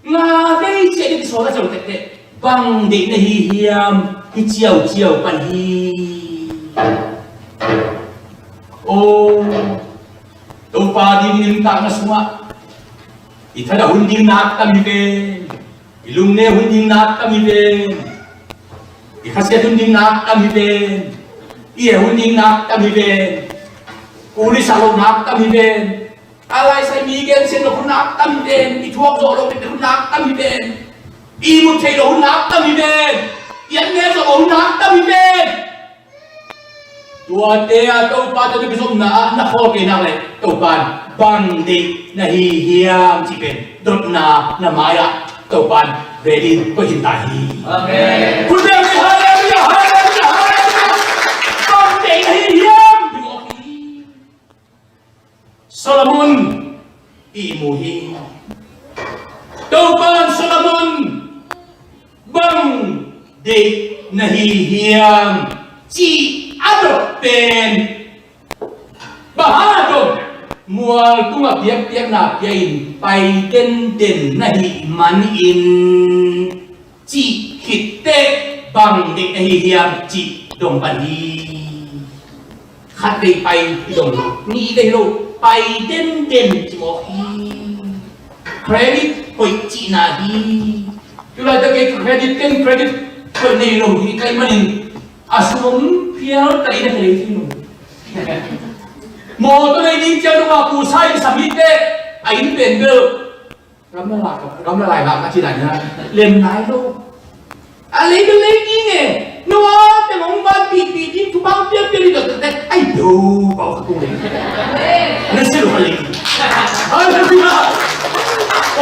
Nga vei ciah ding kisawlna ciang tehteh bang deih na hi hiam? Hi ciauciau pan hi. Aw, Topa ding nuntakna sungah i thadah hun ding nak tam hi ven. I lungnem hun ding nak tam hi ven. I khasiat hun ding nak tam hi ven. I e hun ding nak tam hi ven. Kuli sak loh nak tam hi ven. A laisai mi gensiat loh hun nak tam hi ven. I thuak zawh loh hun nak tam hi ven. I mut theih loh hun nak tam hi ven. I an neu zawh loh hun nak tam hi ven. Tuate a Topa tawh na kizopna ah na khawl kei nak leh Topa in bang deih na hi hiam cih pen dotna na mai-ah Topa in ready koih khin ta hi. Amen. Khut beng ni, halleluiah, halleluiah, halleluiah. Bang deih na hi hiam? Solomon i mu hi. Topa in Solomon bang deih na hi hiam cih a dot pen, bang hang a dot, mual tungah biakpiakna pia-in pai denden na hih manin cih khit teh Bang deih na hi hiam cih dong pan hi. Khat vei pai hi dong lo, nih vei lo, pai denden ci mawk hi. Credit hoih cihna hi. Tulaitak kei credit ken credit hoih nei lo hi ka hih manin a sum phial ta in a ka lei thei lo. Mawtaw nei ding ciang dong a pu sa in sa mite a inn pen bel Ram la lai, ram la lai bang a ci lai na, lem nai lo. A lei bel lei ding e. No a te mong ban pi pi ding, thupha piak piak ding, dot dot dot. Ai do, bau ka kung lei. Na se lo lei. Hallelujah.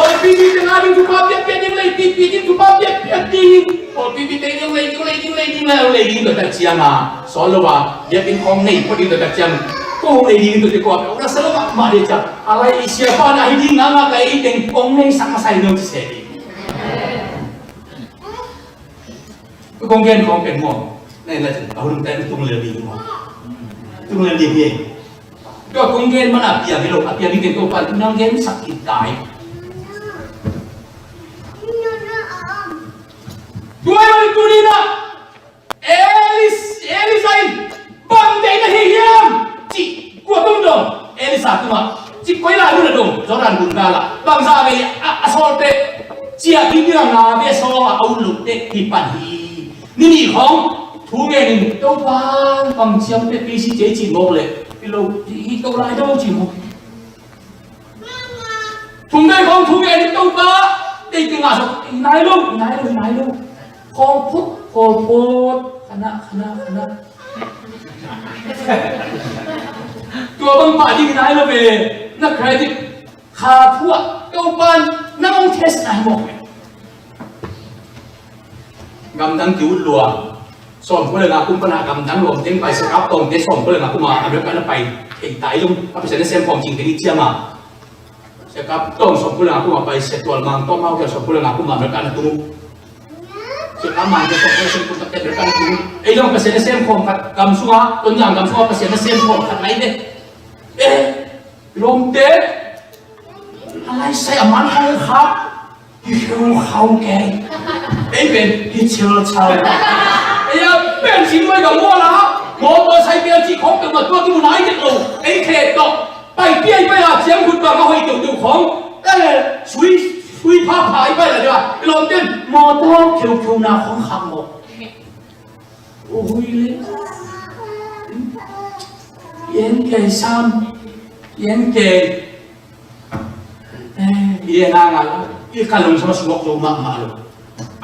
Ol pi pi te nga ding thupha piak piak ding, lei pi pi ding thupha piak piak ding. Ol pi pi te ding lei ding, lei ding, lei ding, lei ding, dot dot ciang a. Sawl lo a, biakinn khawng nei phot ding dot dot ciang. Kong nei ding dot dot kua, ol na sa lo a, ma de ciang. A lai i siapa na hi ding nganga ka ei teng kong nei sak masa hi dong ci se ding. Kong gen kong pen muang. Nei la cin, a hun pen tung lel ding muang. Tung lel ding hi. Tua kong gen man a piang hi lo, a piang hi teng Topan nang gen sak hi tai. Tua hi man tu ni na. Elis-, Elisa in, bang deih na hi hiam? Cih kua tung dong? Elisa tungah. Cih koi lai hun a dong? Jordan gun gal ah. Bangzah vei a, a sawlte. Ciah ding ding a nga vei a sawng a, a ut loh teh hi pan hi. Ni nih khawng thu ngen in, Topa, bang ciamteh pei si ci ei cih mawk leh, hi lo, hi to lai do cih mawk. Thum vei khawng thu ngen in, Topa, tei tei ngah sawk, i nai lo, i nai lo, i nai lo. Khawng phut, khawng phut, khanah, khanah, khanah. Tua bang pah ding i nai lo ve, na credit kha thu ah, Topa in nang hong test nai mawk ve. Gamdang ki ut lua. Sawmkua le nga kum pan a gamdang lawm teng pai, Siakap Tawngte sawmkua le nga kum a America na pai thei tai zong a Pasian nasem khawm cing teng i ciam a. Siakap Tawng sawmkua le nga kum a pai, Sia Tual Mang Tawm Mau Kiang sawmkua le nga kum a America na tung uh. Siakap Mangte sawmkua le sawmkua le nga kum a America na tung uh. Ei zong Pasian nasem khawm khat gam sung a, Tonzang gam sung a Pasian nasem khawm khat nai ve. Eh, lawmte. A lai sai a man hong khak. Hi kheu khau kei. Ei pen hi chil chal. Ei a pen si nuai ka mual a. Motorcycle ci khong peuhmah tua kimu nai tek lo. Ei khe tawh. Pai piai pai a ciang khut bang a hoih deuhdeuh khong. Eh, sui, sui phapha i pai la dia. I lawmten motor kheukheu na khong khak mawk. Ui le. Yen kei sam. Yen kei. Eh, i en a ngal, i kal lo sama sungok zo mahmah lo.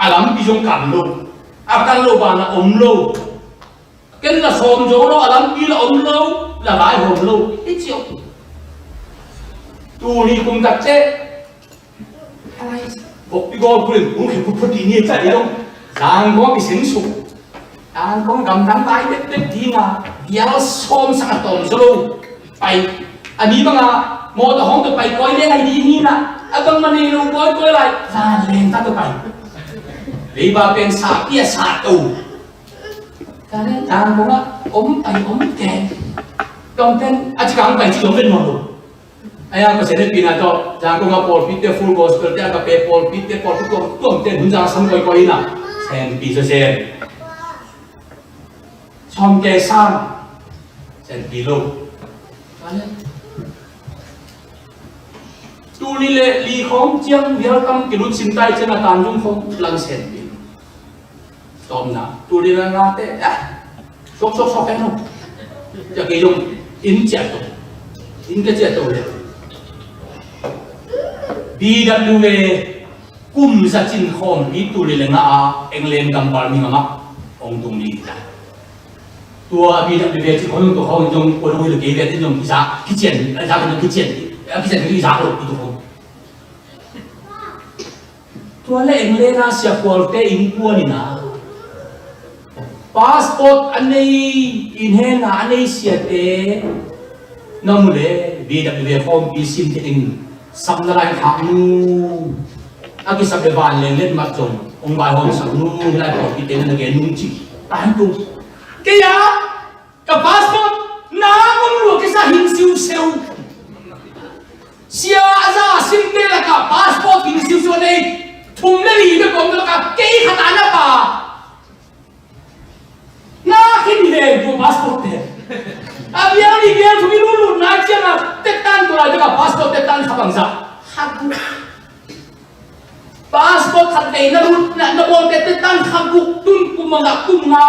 A lampi zong kam lo. A kal lo banah om lo. Ken la sawm zo lo, a lampi la om lo, la vaihawm lo. I ciok. Tul nih kum tak ciang. Bok pi gol kulin, ung khep phutphut dih ni ciah dih lo. Zangkong i seng suk. Zangkong gamdang lai bekbek ding a, bial sawm sang a tawm zo lo. Pai, a mi bang a, mawtaw hong tawh pai koi leng ahi ding hi na, a bangmah nei lo kawikawi lai, vanleng ta tawh pai. Leiba pen sahpi a sah to. Ka le Zangkong ah om pai om keng. Tawmten a ci kang pai ci om ven nawn lo. Ahi hang Pasian hehpihna tawh Zangkong a pawlpitte, Full Gospel te, Agape pawlpitte, pawlpi tuamtuamte hun zang sam kawikawi hi na. Senpi zaw sen. Sawm kei sam. Senpi lo. Tul nih le li khawng ciang vial tam kilut sim tai ciang a tan zung khawng lang senpi lo. Tawmna, tul nih le nga te, ah, sok sok sok kei no. Ciah kei zong inn ciah to. Inn ka ciah to le. B W A kum za cin khawmpi tul nih le nga a England gam Birmingham ah hong tung ding hi ta. Tua B W A cin khawm tua khawm zong kua dong hi lo kei ve te zong kizak, kician, a zak zong kician, a kician kizak lo i tua khawm. Tua le England a Sia Khualte innkuan in a passport a nei, inn hehna a nei siate na mu le B W A khawmpi sim te in sam na lai khak nu. A kisam le vanleng letmat zong hong vaihawm sak nu, hi lai pawlpi te na gen nung ci. Tan tu. Kei a Ka passport na om lua kisa hing siusiu. Sia a za a simte laka passport hing siusiu a nei thum le li bek om laka kei khat a na pa. A vial nih vial thum i lutlut nai ciangin a tetan tua laitak a passport tetan kha bangzah? Kha guk. Passport khat vei na lut na, na bawlte tetan kha guk, tun kum bangzah? Kum nga.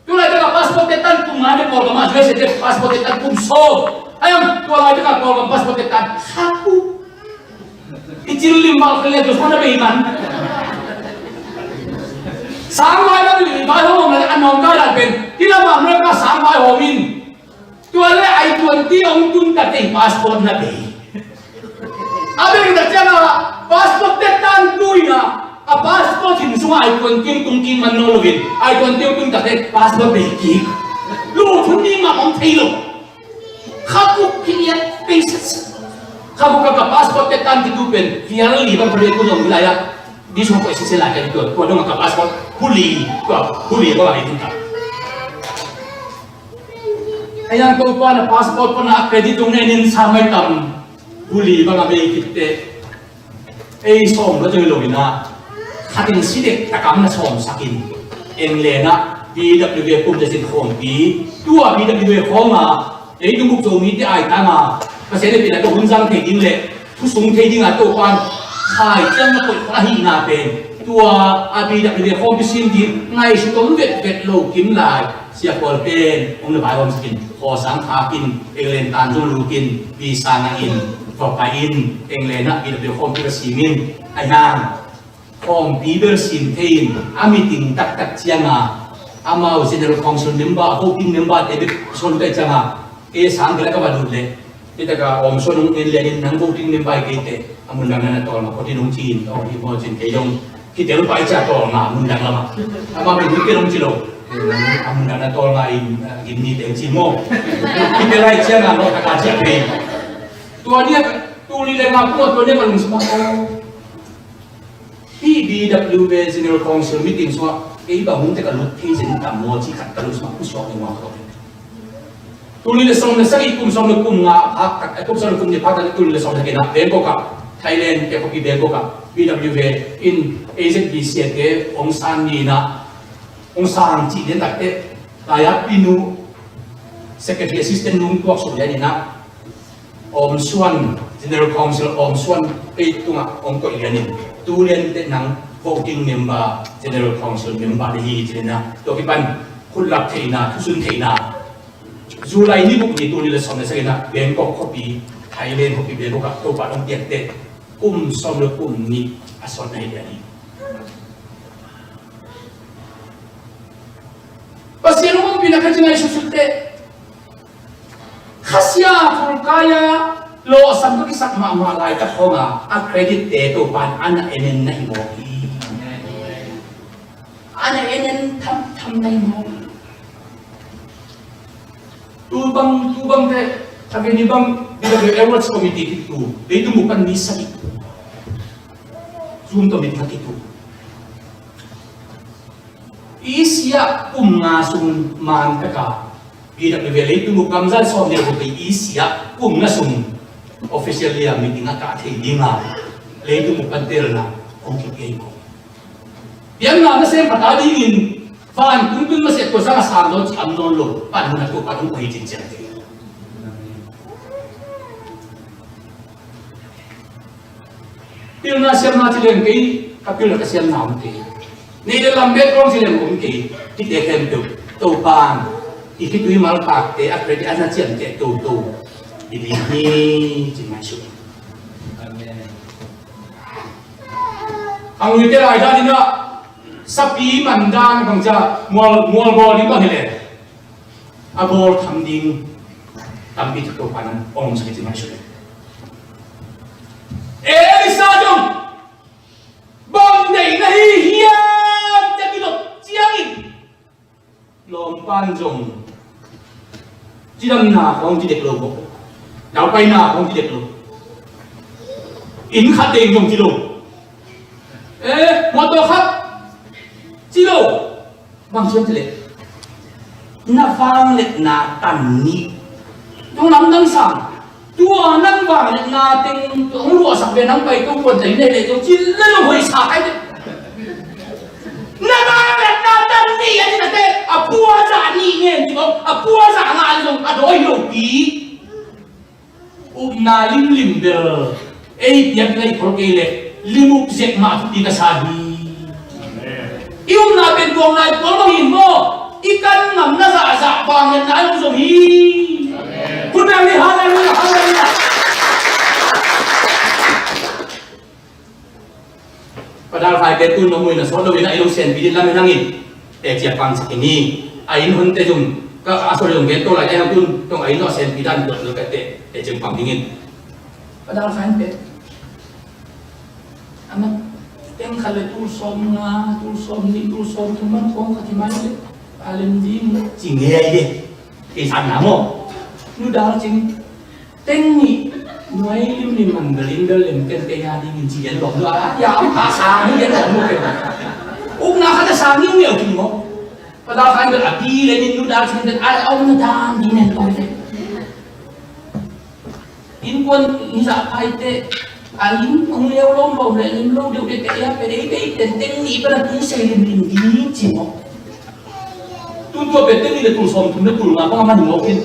Tua laitak a passport tetan kum nga, na Kawlgam a U S A te passport tetan kum sawm. Ai am, tua laitak a Kawlgam passport tetan kha guk. I cil lim bal khat le tua sawm na bei man. Sang vai na lim vai hawm na a nawng kai dan pen. Hi lam a America sang vai hawm in. Tua le I twenty hong tun ta tei passport na bei. A bei ta ciang a passport tetan tui na. A passport hin sung a I twenty hong tung kik man nawn lo in. I twenty hong tun ta tei passport bei kik. Lu thun ding mah hong thei lo. Kha guk hi lian pei sat sat. Kha guk ka, ka passport tetan kitu pen vial li bang pha lian kun zong lai a. Di sung poi sese lai ka di tua, tua dong ka passport huli, tua huli ko lai ding ka. Ai ang Topa na passport ko na credit tung ne nin sa mai tam huli bang a bei kit te. Ei sawm la zoi lo ina, khatin si dek takam na sawm sakin, England ah B W A pum le sin khawmpi, tua B W A khawm a, ei tu muk Zomite ai tang a, Pasian le pina ka hun zang thei ding le, thu sung thei ding a Topan, khai ciang na koih khol ahihna pen, tua a B W A khawmpi sin ding, ngaihsut om vetvet lo kim lai, Sia Kual pen, hong na vai hawm sakin, Khaw Sang Thak in, England tan zong luk in, visa ngah in, va pai in, England ah B W A khawmpi va sim in, ai hang. Khawmpi bel sim thei in, a meeting taktak ciang a, amau General Council member, voting member te bek son pai ciang a, kei sang kila ka va lut leh, Hi taka om suan hong en lianin nang voting member hi kei teh, a mun dang na na tawl mah, khuatin hong ci in, aw, hi maw cin kei dong. Kitel pai cia tawl mah, a mun dang lamah. Amah pen hong tel hong ci lo. A mun dang na tawl mah in, ah, gim ni teng ci maw. Kitel lai cia na maw, taka cia pei. Tua ni a, tu li le nga pua, tua ni a ka lungsim ah, aw. Hih B W A General Council meeting sungah, kei bang hong tek a lut thei zen tam maw cih khat ka lungsim ah pusuak ding uh a ka. Tuli le sawm le sagih kum sawm le kum nga phak tak, eh, kum sawm le kum nih phak tak tuli le sawm le sagih na Bangkok ah, Thailand te khuapi Bangkok ah, B W A in A Z B C te hong san ni na, hong sang cih lian tak te, lai a pinu Secretary Assistant nung tuak suk lian ni na, Om Suan, General Council Om Suan pei tungah hong koih lianin, tu lian teh nang voting member, General Council member na hi ci lian na, tua kipan khutlap theihna, thusun theihna. July ni guk ni tu ni le sawm le sagih na Bangkok khuapi, Thailand khuapi Bangkok ah Topa hong piak teh, kum sawm le kum nih a sawt na hi lian hi. Pasian hong ompihna ka ci ngai suksuk teh. Khasia phulkai a lawhsam ka kisak mahmah laitak khawng a, a credit te Topan a na en en na hi mawk hi. A na en en thamtham na hi mawk hi. Tu bang, tu bang te, a veni bang, B W A Awards Committee kitu, leitung bup pan mi sagih. Zoom tawh mi thak kitu. Asia kum nga sung man taka B W A leitung bup gamzat sawm le guk Asia kum nga sung official lia meeting a kah thei dinga leitung bup kan telna hong kipia hi ko. Pianna nasem khat a dingin van kung tun masiah tua sang a sang dawn ci am nawn lo, pan hun a tua pan hong pai cincian thei. Pilna siamna ci leng kei, ka pilna ka siamna om kei. Nei le lam bek kong ci leng om kei. Hihte khempeuh Topan i khitui malpakte a credit a na ciamteh toto i ding hi ci mai su. Amen. Ang uite lai dan in ah sapi man dan bang cia mual, mual bawl ding bang hi le. A bawl tham ding tampi tak Topan hong om sak hi ci mai su. Elisa zong bang deih na hi hiam ci a kidop ciangin lawmpan zong cidamna khawng ci dek lo bawk. Naupaina khawng ci dek lo. Inn khat deng zong ci lo. Eh, mawtaw khat ci lo. Bang hiam cih leh na vangliatna tan ni. Tung lamdang sang. Tua nang vangliatna teng hong luahsak ve nang pai tung kuan tei nei leh tung cin le lo hoih sa kai teh. Na vangliatna tan ni a cin a teh a puaza ni ngen ci bawk, a puaza Na limlim bel ei piak na i khol kei leh lim up zek mah thupi ka sa hi. I upna pen tuamna i pawl bangin maw, i kan ngamna zahzah vangliatna i hong zong hi. Khut beng ni, halleluiah, halleluiah. Pa Dal Khai pen tun nong muina sawt lo in a, i lo senpi din lam in hangin teci a pangsak in hi. A inn honte zong ka a sawt zong gen to lai, a inn hon tun tong a inn lo a senpi dan dot lo ka te, teci a pang dingin. Pa Dal Khai pen a man teng khat le tul sawm nga, tul sawm nih, tul sawm thum man khawng khat hi mai le a lem ding ci ngei ai de. Kei sang na maw? Nu Dal Cing. Teng nih nuai limlim man bel in bel lem ken kei a dingin ci gen lawm lua. Ya, a sang hi gen lawm lua ken. Ukna khat a sang hi ngiau hi maw. Pa Dal Khai bel a pi le nin Nu Dal Cing bel a om na dan ding nen koi le. Innkuan hizah paite a lim hong leu lawm lawm le lim lo deuh deuh te ya pe dei dei ten teng nih pan a pi sei limlim ding ci maw. Tutua pen teng nih le tul sawm thum le tul nga bang a man mawk in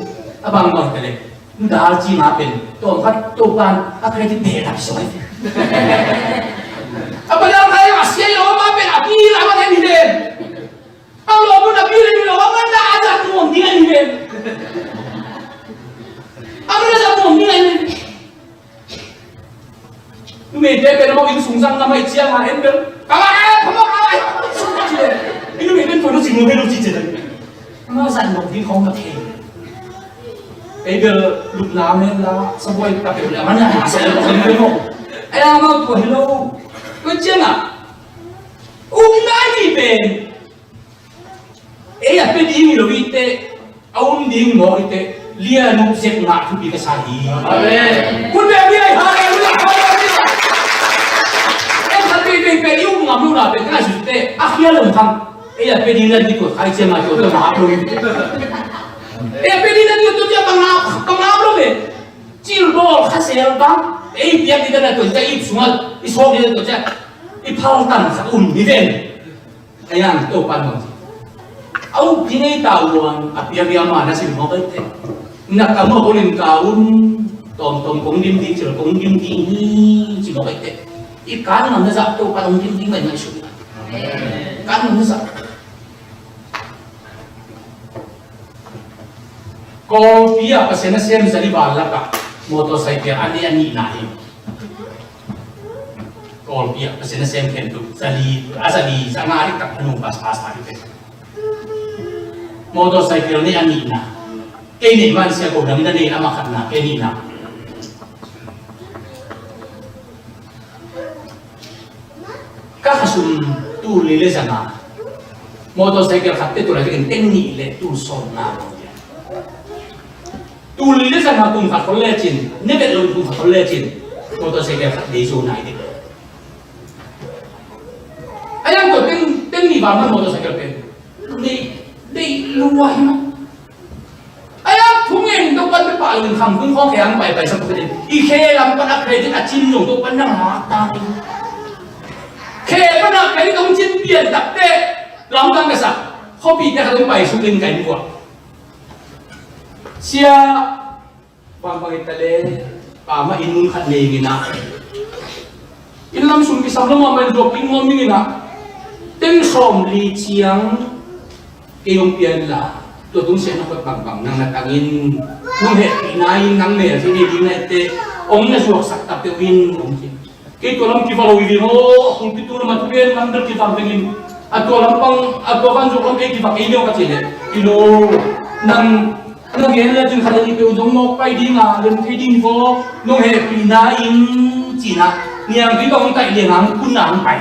a bang bang te le. Dal Cing a pen tawm khat Topan a credit beh lam soi. A Pa Dal Khai a sia i lawm a pen a pi lam a then hi den. A lawm un a pi lam i lawm a man a zat nuam ding a hi den. A man a zat nuam ding a hi den. Numeite pen amau inn sung zang na mai ciang a en bel ka ma e ka ma e sung ka ci le. I numei pen tua na cing lo pen lo ci ci le. Ama zan lo ding khong na thei. Ei bel lupna men la sabuai ka pe le ama na ma se lo ding lo. Ei amau tua hi lo. Ko ciang a um na ni pen. Ei a pe ding hi lo hi teh, a um ding mawk hi teh, lian up zek ngah thupi ka sa hi. Amen. Khut beng ni ei, halleluiah, halleluiah. Ei khat pei pei pei i um ngam lo na pen ka na sut teh, a khia lo khang. Ei a pe ding na ding tua khai ciang a tua tua ngah lo hi. Ei a pe ding na ding tua tua bang ngah, bang ngah lo ve. Cil bawl kha sel bang. Ei piak ding na tua cia i sung a, i sawk ding na tua cia. I phal tan kha um hi ven. Ayan, Topan bang ci. Au, pi ngei ta uan, a piak ia ma na sim mawk ai te. Na ka mawk ulin ka un, tawm tawm kong dim ding, cil kong dim ding hi, ci mawk ai te. I kan ngam na zah Topan hong dim ding mai mai suk. Kan ngam na zah. Kawlpi ah Pasian nasem zali val lakah motorcycle a nih a nihna hi. Kawlpi ah Pasian nasem khen tu zali, a zali, zanga dik tak a nung pas pas a dik. Motorcycle nih a nihna. Kei nih man sia ko dang na nei a ma khatna, kei nihna. Ka khasum tul li le zanga motorcycle khat te tul a vekin teng nih le tul sawm na. Tul li le zanga kum khat khol lecin, ne vet lo kum khat khol lecin, motorcycle khat dei zo nai ding. A yang ko teng, teng nih bang man motorcycle pen. Dei, dei lua hi ma. Ai a thungen Topan pe pah lungkham kung khawng khe ang paipai sak khutin. I khe lam pan a credit a cin zong Topan nang hak ta hi. Khe pan a credit hong cin pian tak teh lamdang ka sak. Khuapi te khat hong pai suk in ka inn buak. Sia bang bang i ta le. Pama inn mun khat nei ngina. Inn lam sum kisam lo mahmah in zuak king mawm ding inah teng sawm li ciang kei hong pia inla tua tung siah na khuat bangbang nang na tangin nong hehpihna in nang mel hi nei ding na itte hong na zuaksak tak peuh in hong ci. Kei tua lam kiva lo i ving aw a kungpi tung lam a thugen nang bel kivang pengin a tua lampang a tua van zuak lam kei kivak ei lio ka ci leh i lo nang Na gen le cin khat le nih peuh zong mawk pai ding a lem thei ding hi vaw nong hehpihna in cinah niangtui tawh hong taih liang hang kun a hong pai.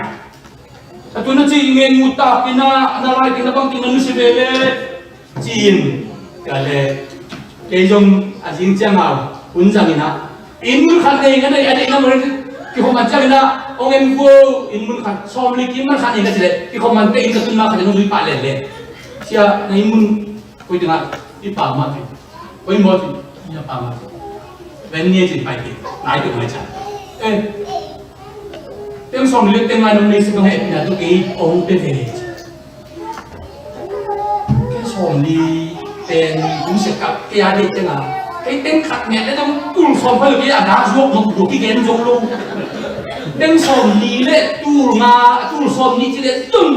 A tun a ci ngen ngut tak inah na lai ting na bang ting na nusia ve le cin ka le kei zong a zing ciang a hun zang inah inn mun khat nei nga nei a deih na mun kikhawm man ciang inah hong en vo inn mun khat sawm li kim man khat nei nga ci le kikhawm man te inn ka tun ma khat in hong zui pah len le sia na inn mun Koi tengah i pau mah thei. Koi maw thei, i a pau mah thei. Ven nia cin pai thei. Nai teng mai ca. Eh. Teng sawm le teng ngai nong nei si nong heh pina tu kei ong pe ve. Kei sawm li teng ong se kap kei a dei tengah. Ei teng khat ngiat le zong tul sawm pha lo kei a dak zuak mawk lua kigen zo lo. Teng sawm li le tul nga, tul sawm li ci le zong.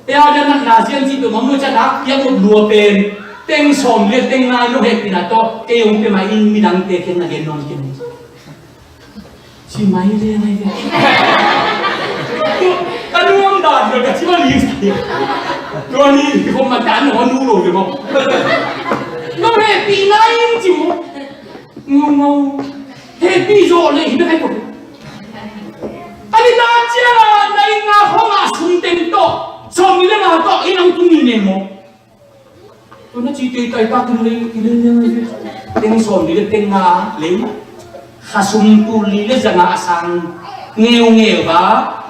Ei a dan nak na zian ci peuh mawk lo ci a dak piak mawk lua pen. Teng sawm li le teng nga lo hehpihna tawh kei hong pia mah in midangte kiang na gen nawn kei. Ci mai le mai le. Ka nuam dan lo ka ci ma li. Tua ni ki khom ma dan lo nu lo ve mawk. Lo hehpihna in ci mawk. Ngau ngau. Hehpih zawh leh hi bek ahi ko. A ni na ciang a na inn nga khawng a sum teng tawh, sawm li le nga tawh inn hong tung ni ne maw? Tua na ci tei tai tak tung lei, i lei lei lei. Teng sawm li le teng nga lei. Kha sum tul li le za nga a sang ngeu ngeu a,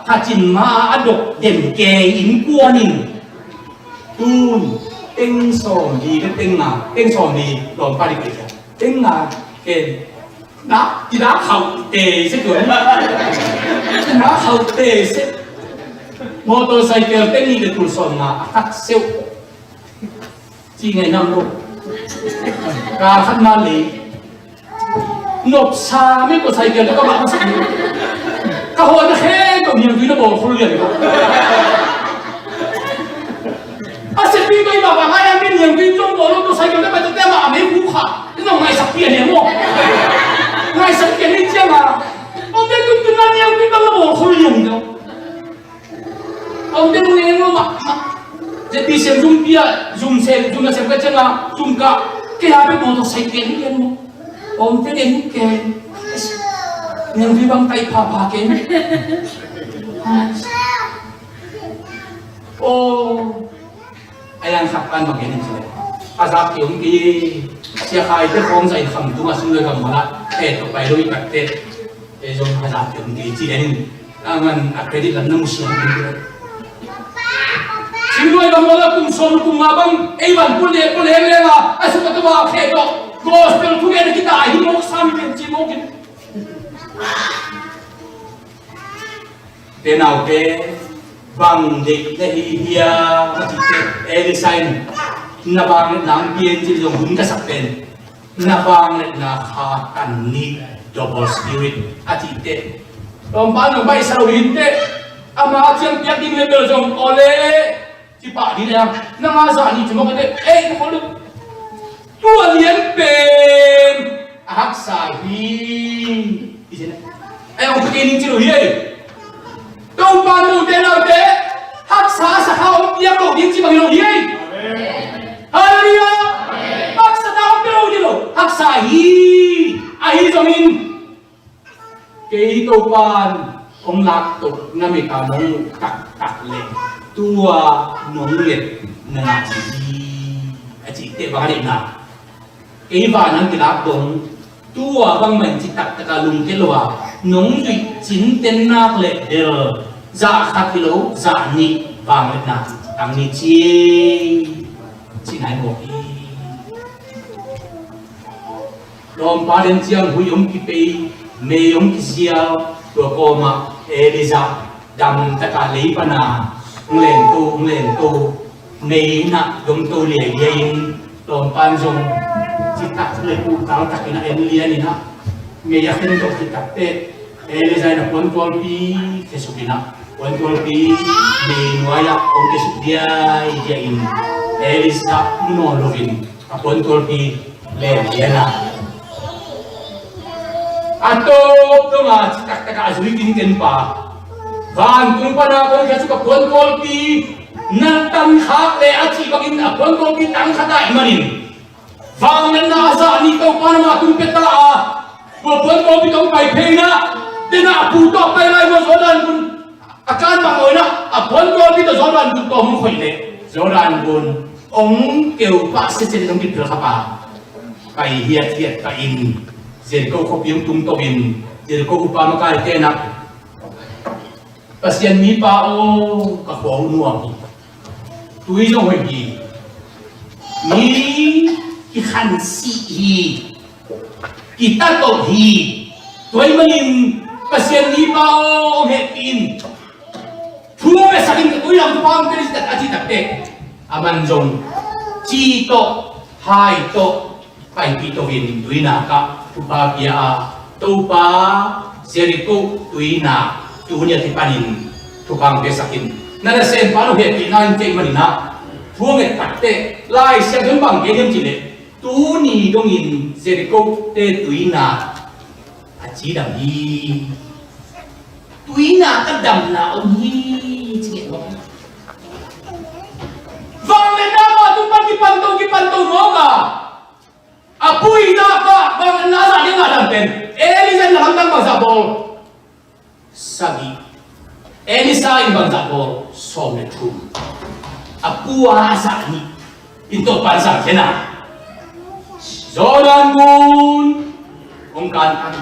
kha cin ma a dok dem ke inn kuan in. Tun teng sawm li le teng nga, teng sawm li lawm pa dik lei cia. Teng nga ken. Dah, tidak khauh te se tuan. Tidak khauh te se. Motorcycle teng nih le tul sawm nga a khat seuh. Ci ngai nam lo. Ka khat na le. Nop sa me ko cycle ka ba sa. Ka ho na khe ko niam tu na bol khul lian ko. A se pi ko i ba ba ngai a mi niam tu zong bol lo ko cycle ka ba te ma a me ku kha. Ina ngai sak pi a ne mo. Ngai sak pi a ne ciang a. Om te tu tu na niam tu ka la bol khul lian ko. Om te nung nung mah mah. Zepi sem zum pia, zum sem, zum na sem ka ciang a, zum ka, kei a bek motorcycle ni ken maw. Om te nung ken. Nung vi bang kai pha pha ken. Oh. Ai ang sak pan bang ken ni sile. A zak ki om ki. Sia khai te khong zai kham tung a sung le gam mala. Te to pai lo i kak te. Ei zong a zak ki om kei ci den in. A ngan a credit lam na mu siang kei. Singluai bang mawla kum sawm kum nga bang ei van pul le pul le le la a suk a tua khe to. Gospel thu gen kita a hi mawk sam pen ci mawk in. Te naute bang deih na hi hiam a cihte Elisa in na bang nang pian ci zong hun ka sak pen. Na vangliatna kha tan ni, double spirit a cihte. Lawmpa nong baihsa lo hi inteh. Ama ciang piak ding le bel zong awle cipah ding le ang nang a zah ni ci mawk inteh. Ei, na khol ding. Tua lian pen a haksa hi. Ei, hong pia ning ci lo hi ei. Topa nute naute haksa a sakha hong piak lo ding ci bang hi lo hi ei. Halleluiah. Haksa ta hong piak lo ding lo. Haksa hi. Ahi zongin kei Topan hong lak to na mita nong taktak le tua nong let na ngah hi. A cihte bang a deihna. Kei vanah kilak dong, tua bangmah in citak taka lungkia lo a, nong zuih cinten nak leh bel, zah khat hi lo, zah nih vangliatna tang ni ci, ci nai mawk hi. Lawmpa den ciang huih om kipei, mei om kizial, tua kawmah Elijah dam taka lei pana, hong lengto, hong lengto. Mei in ah dongto liailiai in, lawmpan zong citak le kuhtal takin a en lian in ah, mei a khen tawh citak teh, Elijah in a puantualpi khesuk in ah, puantualpi mei nuai ah hong khesuk liailiai in, Elijah mu nawn loin a puantualpi len lian a. A tawp dong a citak taka a zui tinten pa. Vantung pana kong khia cu ka puantualpi na tangkhak le a cih bangin a puantualpi tangkhat ahih manin vangliatna a zah nih Topa na mah tung pia ta a. Tua puantualpi tawh pai phei na, tena a pu tawh pai lai ua Jordan gun a kan bang awina a puantualpi tawh Jordan gun tawh hong khoih leh Jordan gun hong keu pah sese hong kiphel kha pa. Pai hiathiat pahin Jericho khuapi hong tung tohin Jericho upa makaite na, Pasian mipa aw, ka khua uh nuam hi. Tui zong hoih hi. Mi kikhansih hi. Kitatolh hi. Tua ahih manin Pasian mipa aw, hong hehpih in. Thu hong piasak in, ka tui lam thupha hong pia in, a cih takteh, a man zong ci tawh, hai tawh, Paipih to in tuinak ah thupha pia a, Topa, Jericho tuinak tuni a kipanin thupha hong piasak in. Na nasempa in hong hehpihna in kei manin ah thu hong et takteh Lai Siangtho in bang gen hiam cih leh, tuni dongin Jericho te tuinak a cidam hi. Tuinak a damna om hi, ci ngen mawk. Vangliatna mah tung pan kipan to, kipan to mawk a, a puinak ah vangliatna a zah ding a dam pen Elijah in a lamdang bangzah bawl? Sagih. Elisha in bangzah bawl? Sawm le thum. A pua a zah nih in Topa in zang khia a, Jordan gun hong kantan,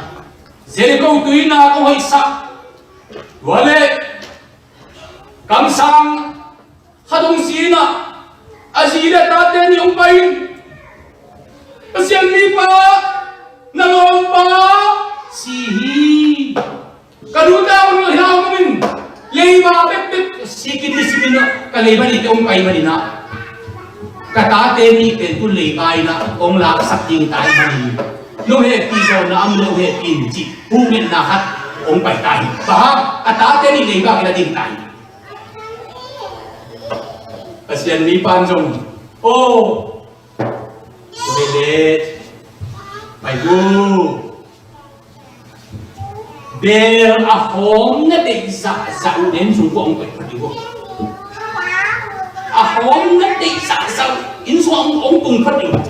Jericho tuinak hong hoihsak. Tua leh kamsang khat hong si in ah, a zi le a tate nih hong pai in, Pasian mipa, na lawmpa si hi. Ka nu ta un, hia un, leiba bekbek sikin ni sikin ah, ka leiba nihte hong pai manin ah, ka tate nih pen tu leiba in ah hong laksak ding ta hi manin, nong hehpih zaw na, a om leh hong hehpih in, ci huhmetna khat hong pai ta hi. Bang hang? A tate nih leiba kila ding ta hi. Pasian mipa in zong, aw, tua leh pai gu. Bel a hawm na deih zahzah uh leh inn sung kua hong koih phot ding uh. A hawm na deih zahzah uh inn sung hong, hong tung phot ding uh.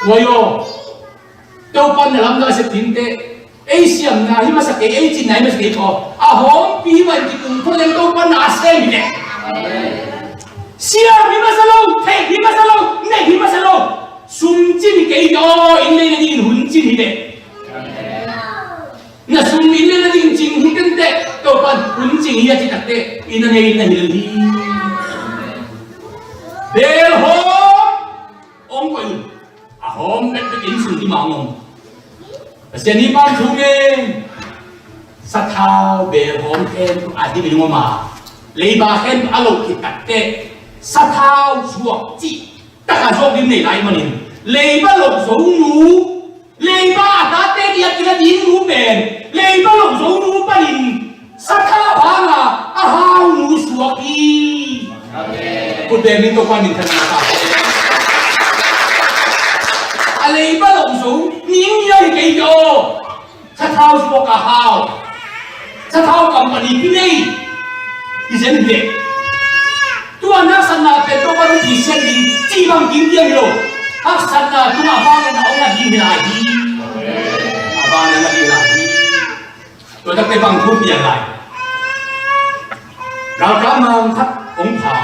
Tua aw, Topa in na lamdang a sep ding teh, ei siamna hi masa kei, ei cinna hi masa kei, tua a hawmpi hi mah in kitung phot leng Topa in na sem hi teh. Siam hi masa lo, theih hi masa lo, neih hi masa lo. Sum cin hi kei teh aw, inn lei nadingin hun cin hi teh. Na sum inn lei nading cing hi kei teh, Topa in hun cing hi a ci takteh, inn a nei na hi lo hi. Bel hawm hong koih un. A hawm bekbek inn sung i mang om. Pasian mipa in thu ngen. Sathau bel hawm khempeuh a dim in hong om a, leiba khempeuh a loh khit takteh, sathau zuak cih tak a zuak ding nei lai manin, leiba loh zo nu, leiba a tate nih a kila ding nu pen, leiba loh zo nu panin sathau hang a, a hau nu suak hi. Amen. Khut beng in Topa in minthanna ta. A leiba loh zo ning hi a hi kei teh aw. Sathau suak a hau. Sathau company kinei. Hi zen hi teh. Tua haksatna pen Topa in hong pisiat ding cih bang kim diam hi lo. Haksatna tungah vangliatna hong na ding hi lai hi. A vangliatna ding lai hi. Tua takteh bang thu piang lai? Galkap mang khat hong pha.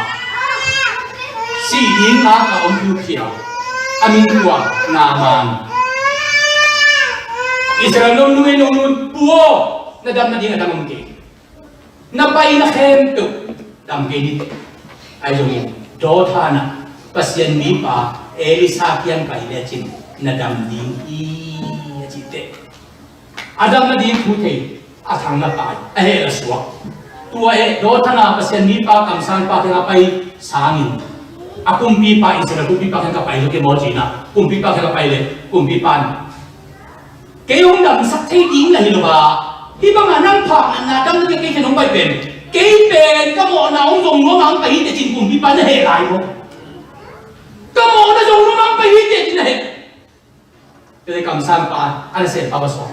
Sih ding ngak a om phiuphiau. A min tua Naaman. Israel nong nu ei nong nu in, pu aw, na dam nading a dang om kei. Na paina khempeuh dam kei ni teh. Ahi zongin dawthan ah Pasian mipa Elisha kiang pai lecin na dam ding hi, a cih teh. A dam nading thu thei, a thang na pai, a heh a suak. Tua eh, dawthan a Pasian mipa kamsangpa kiang a pai sangin, a kumpipa, Israel kumpipa kiang ka pai lo kei maw ci-in ah, kumpipa kiang ka pai leh, kumpipa in, kei hong damsak thei ding na hi lo a, hih bangah nang phaknatna dam na kei, kei kiang hong pai pen, kei pen ka mawhna hong zong nuam a hong pai hi teh ci-in kumpipa in na heh lai maw? Ka mawhna zong nuam a hong pai hi teh ci-in na heh. Tua leh kamsangpa, a nasempa va sawm.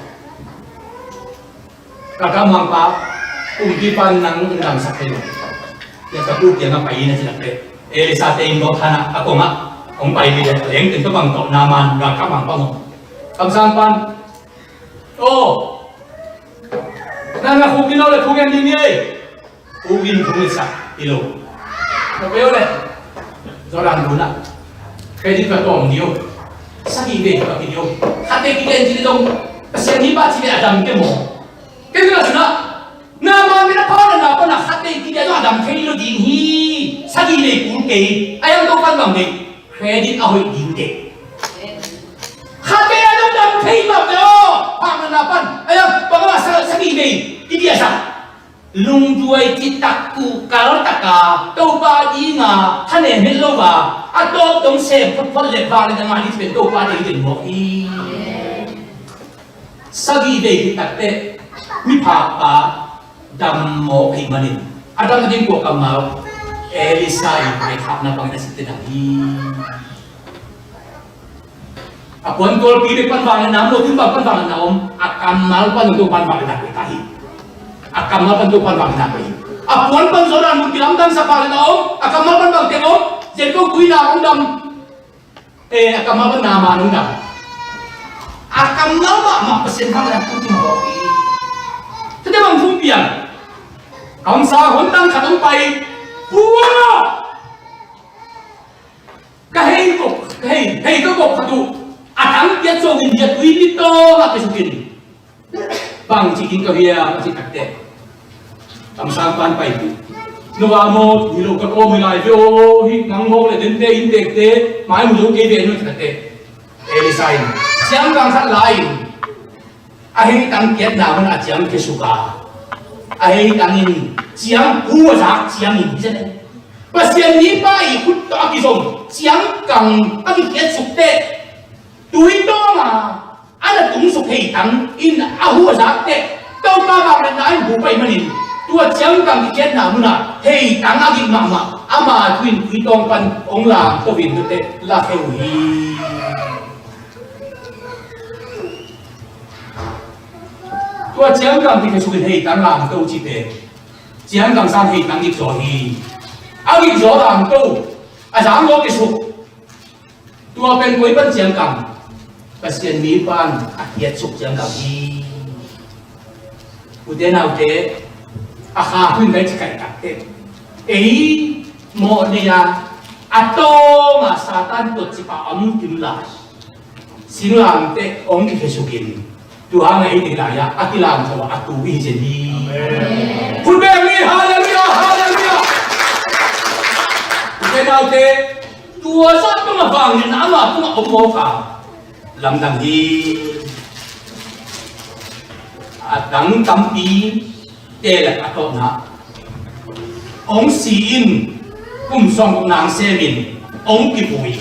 Ka kamsangpa, kumpipa in nang hong damsak thei lo. Tua ka pu kiang a pai in a ci leh, Elisha te in dawthan ah, a kong ah hong pai leh, leng teng tua bang tawh Naaman, ka kamsangpa ngong. Kamsangpa in, aw, nang na khuk ding lo leh khuk in ding ni ei. Pu in thu ngetsak hi lo. Ka peuh leh Jordan gun ah credit va tawm ding uh. Sagih vei va ki ding uh. Khatvei kigen ci leh zong, Pasian mipa ci leh a dam kei maw? Kei zong a sunah Naaman pen a phaknatna pan a khatvei kigen zong a dam thei lo ding hi. Sagih vei kul kei. A hiang Topa in bang deih? Credit a hoih ding deih. Khatvei a zong dam thei mah ve aw. Phaknatna pan a hiang bang a sa, sagih vei i diahsak. Lungduai citak, kuhkal taka Topa dinga thanem het lo a, a tawp dong sem photphot le vangliatna ngah ding pen Topa deih hi den mawk hi. Sagih vei khit takteh miphakpa dam mawk ahih manin, a dam ding kua kammal, Elisha in paikhakna bangin a site dam hi. A puantualpi bek pan vangliatna om lo, tun bang pan vangliatna om, a kammal pan Topa'n vangliatna koih ta hi. A kammal pan Topa'n vangliatna koih hi. A puan pan Jordan mun kilamdangsak vangliatna om, a kammal pan bang teng om, Jeriko tuinak hong dam. Eh, a kammal pan Naaman hong dam. A kammal mahmah Pasian vangliatna koih hi. Tua teh bang hong piang. Kamsang hon tang khat hong pai. Pua! Ka hei gop, ka hei, hei ka gop khat uh a tang kiat sawngin bia tui ni tawngah kisuk in. Bangci ding ka hiam a cih takteh, kamsangpa'n pai uh. No a maw, hi lo ka kawm hi lai ve aw, hih nang mawk le dente inntekte mai mu zo kei ve no cih takteh, Elisha in ciangkang khat la-in a heitang kiatna mun a ciang kisuk a, a heitang in ciang hu a zak ciangin hi zen. Pasian mipa i khut tawh a kizom ciangkang a kikiatsuk teh, tui tawng a, a na tungsuk heitang in a hu a zak teh, Topa vangliatna in hu pai manin, tua ciangkang kikiatna mun a heitang a gik mahmah ama thu in tui tawng pan hong lamto in tua teh la kheu hi. Tua ciangkang kikiatsuk in heitang lamto cih pen, ciangkang sang heitang gikzaw hi. A gikzaw lamto, a zangzaw kisuk. Tua pen koi pan ciangkang, Pasian mipa'n a kiatsuk ciangkang hi. Ute naute, a kha hun kai ci kai takteh, ei mawh nei a, a tawng a Satan tuat cipa om kim lai. Singlamteh hong kikhesukin, tua hang a ei nei lai-ah a kilamto a tu i hi zen hi. Amen. Khut beng ni, halleluiah, halleluiah. Ute naute, tua zah tungah vangliatna ama tungah om mawk a, lamdang hi. A dang tampi telek a tawpna, hong si in, kum sawmguk nang sem in, hong kivui.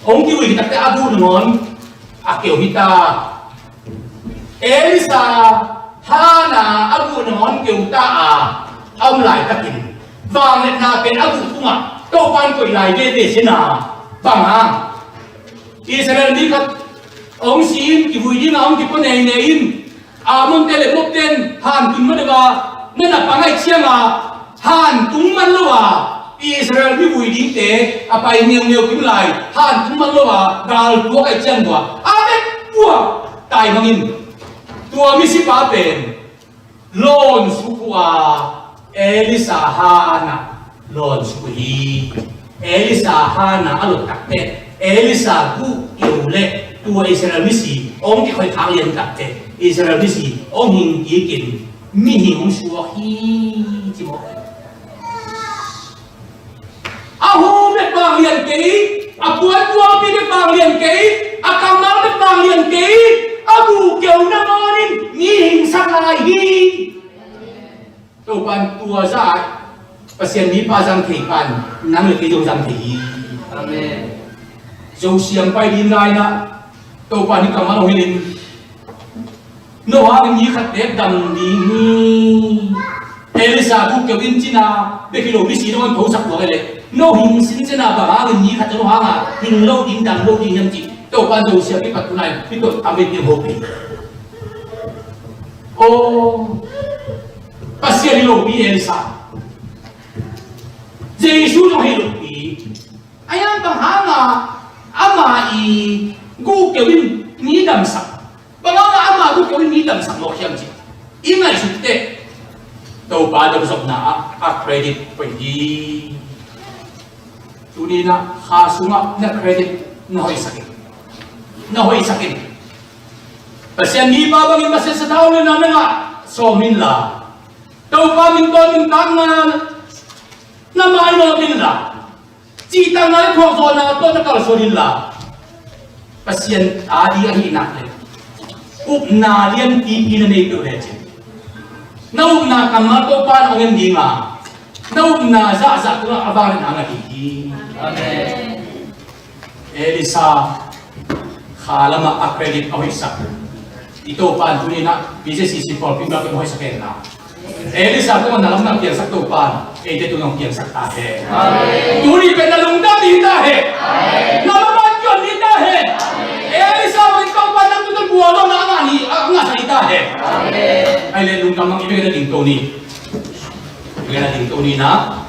Hong kivui khit takteh a guh nangawn a keu hi ta. Elisha han a a guh nangawn keu ta a, a om laitakin vangliatna pen a guh tungah Topa'n koih lai veve sin a, bang hang? Israel mi khat hong si in, kivui dingin hong kipua neine in, Ammon-te le Moab-te'n han tun man deuh a, na na pang ahih ciangin han tung man lo a, Israel mi vui dingte a pai ngeungeu kim lai, han tung man lo a, gal tuak ahih ciang tua a bek tua taimang in, tua misipa pen lawn suk uh a, Elisha han ah lawn suk uh hi. Elisha han ah a lot takteh, Elisha guh keu le tua Israel misi hong kikhoih khak lian takteh, Israel misi hong hing kik in, mihing hong suak hi, ci mawk. A hu bek vanglian kei, a puantualpi bek vanglian kei, a kammal bek vanglian kei, a guh keu nangawn in mihing sak lai hi. Topa'n tua zah Pasian mipa zang thei pan, nang le kei zong zang thei hi. Amen. Zo siang pai ding lai-in ah, Topa'n hih kammal hong hilh in, no hangin mi khat bek dam ding hi. Elisha guh keu in cihna bek hi lo, misi nangawn thosak lua hi leh, no hing sin cihna bang hangin mi khat no hangin hing lo ding, dam lo ding hiam cih Topa'n zo siang kipat tu lai-in hih tawh tam bek ding hopih. Aw, Pasian hi lopi Elisha. Jesu zong hi lopi. A hiang bang hangin ama i guh keu in mi damsak, bang hangin ama guh keu in mi damsak mawk hiam cih i ngaihsut teh, Topa dongzopna ah a credit hoih hi. Tuni-in ah kha sungah na credit na hoihsak in. Na hoihsak in. Pasian mipa bangin masiat sathau le na na ngah sawm inla, Topa min tawh nuntakna na mainawt inla, cihtakna le thuakzawhna tawh na kalsuan inla, Pasian a ding ahih nak leh upna lianpipi na nei peuh lecin, Na upna kammal Topa in hong en ding a, na upna zahzah tungah a vangliatna ngah ding hi. Amen. Elisha kha lamah a credit a hoihsak i Topa in tuni in ah P Z C C pawlpi mah a hoihsak hen la, Elisha tungah na lamdang piangsak Topa in eite tungah hong piangsak ta hen. Tuni pen na lungdam ni ta hen. Na maban kion ni ta hen. Elisha bangin Topa in nang tungah guallawhna a ngah ni, a ngahsak ni ta hen. Ai le lungdam mang i bek na dingto ni. I bek na dingto ni na.